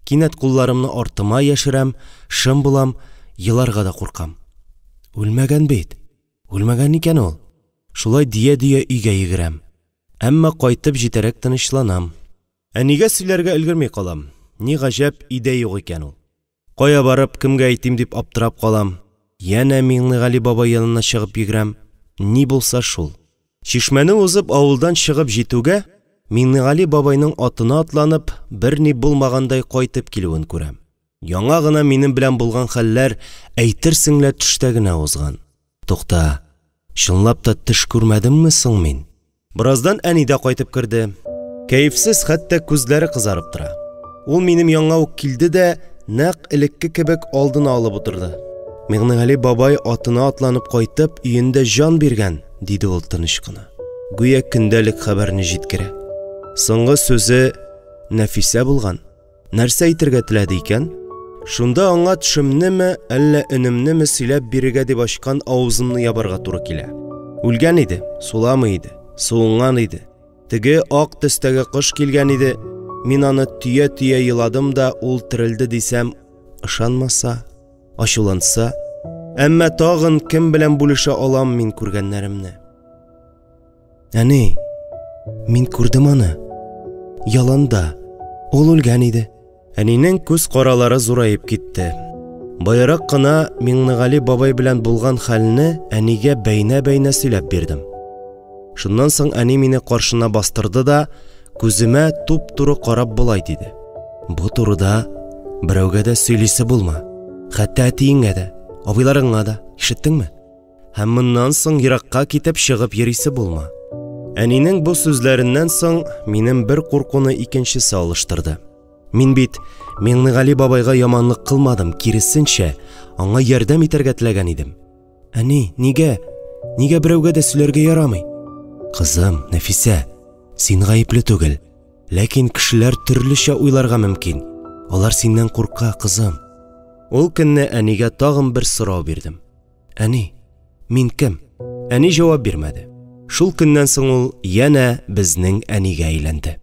Кинәт кулларымны артыма яшерәм, шым булам, еларга да куркам. Үлмәгән бит. Үлмәгән икән ул. Шулай дия-дия өйгә йөгерәм. Әмма кайтып җитәрәк тынычланам. Әнигә сөйләргә өлгерми калам. Ни гаҗәп, өйдә юк икән ул. Кая барып, кемгә әйтим дип аптырап калам. Янә Миңнегали бабай янына чыгып йөгерәм. Ни булса шул. Чишмәне узып авылдан чыгып җитүгә, Миңнегали бабайның атына атланып, берни булмагандай кайтып килүен күрәм. Яңа гына минем белән булган хәлләр әйтерсең лә төштә генә узган. Тукта, чынлап та төш күрмәдемме соң мин? Бераздан әни дә кайтып керде. Кәефсез, хәтта күзләре кызарып тора. Ул минем янга ук килде дә, нәкъ элекке кебек алдына алып утырды. Миңнегали бабай атына атланып кайтып, өендә җан биргән, диде ул тыныч кына. Гүя көндәлек хәбәрне җиткерә. Соңгы сүзе Нәфисә булган. Нәрсә әйтергә теләде икән? Шунда аңа төшемнеме, әллә өнемнеме сөйләп бирергә дип ачкан авызымны ябарга туры килә. Үлгән иде, суламый иде, суынган иде. Теге ак төстәге кош килгән иде, мин аны төя-төя еладым да, ул терелде дисәм, ышанмаса, ачуланса, әмма тагын кем белән бүлешә алам мин күргәннәремне? Әни, мин күрдем аны. Яланда. Ул үлгән иде. Әнинең күз каралары зураеп китте. Баярак кына Миңнегали бабай белән булган хәлне әнигә бәйнә-бәйнә сөйләп бирдем. Шуннан соң әни мине каршына бастырды да, күземә туп-туры карап болай диде. Бу турыда берәүгә дә сөйлисе булма. Хәтта әтиеңә дә, абыйларыңа да, ишеттеңме? Һәм моннан соң еракка китеп чыгып йөрисе булма. Әнинең бу сүзләреннән соң минем бер куркуны икенчесе алыштырды. Мин бит Миңнегали бабайга яманлык кылмадым, киресенчә, аңа ярдәм итәргә теләгән идем. Әни, нигә? Нигә берәүгә дә сөйләргә ярамый? Кызым, Нәфисә, син гаепле түгел. Ләкин кешеләр төрлечә уйларга мөмкин. Алар синнән курка, кызым. Ул көнне әнигә тагын бер сорау бирдем. Әни, мин кем? Әни җавап бирмәде. Шул көннән соң ул янә безнең әнигә әйләнде.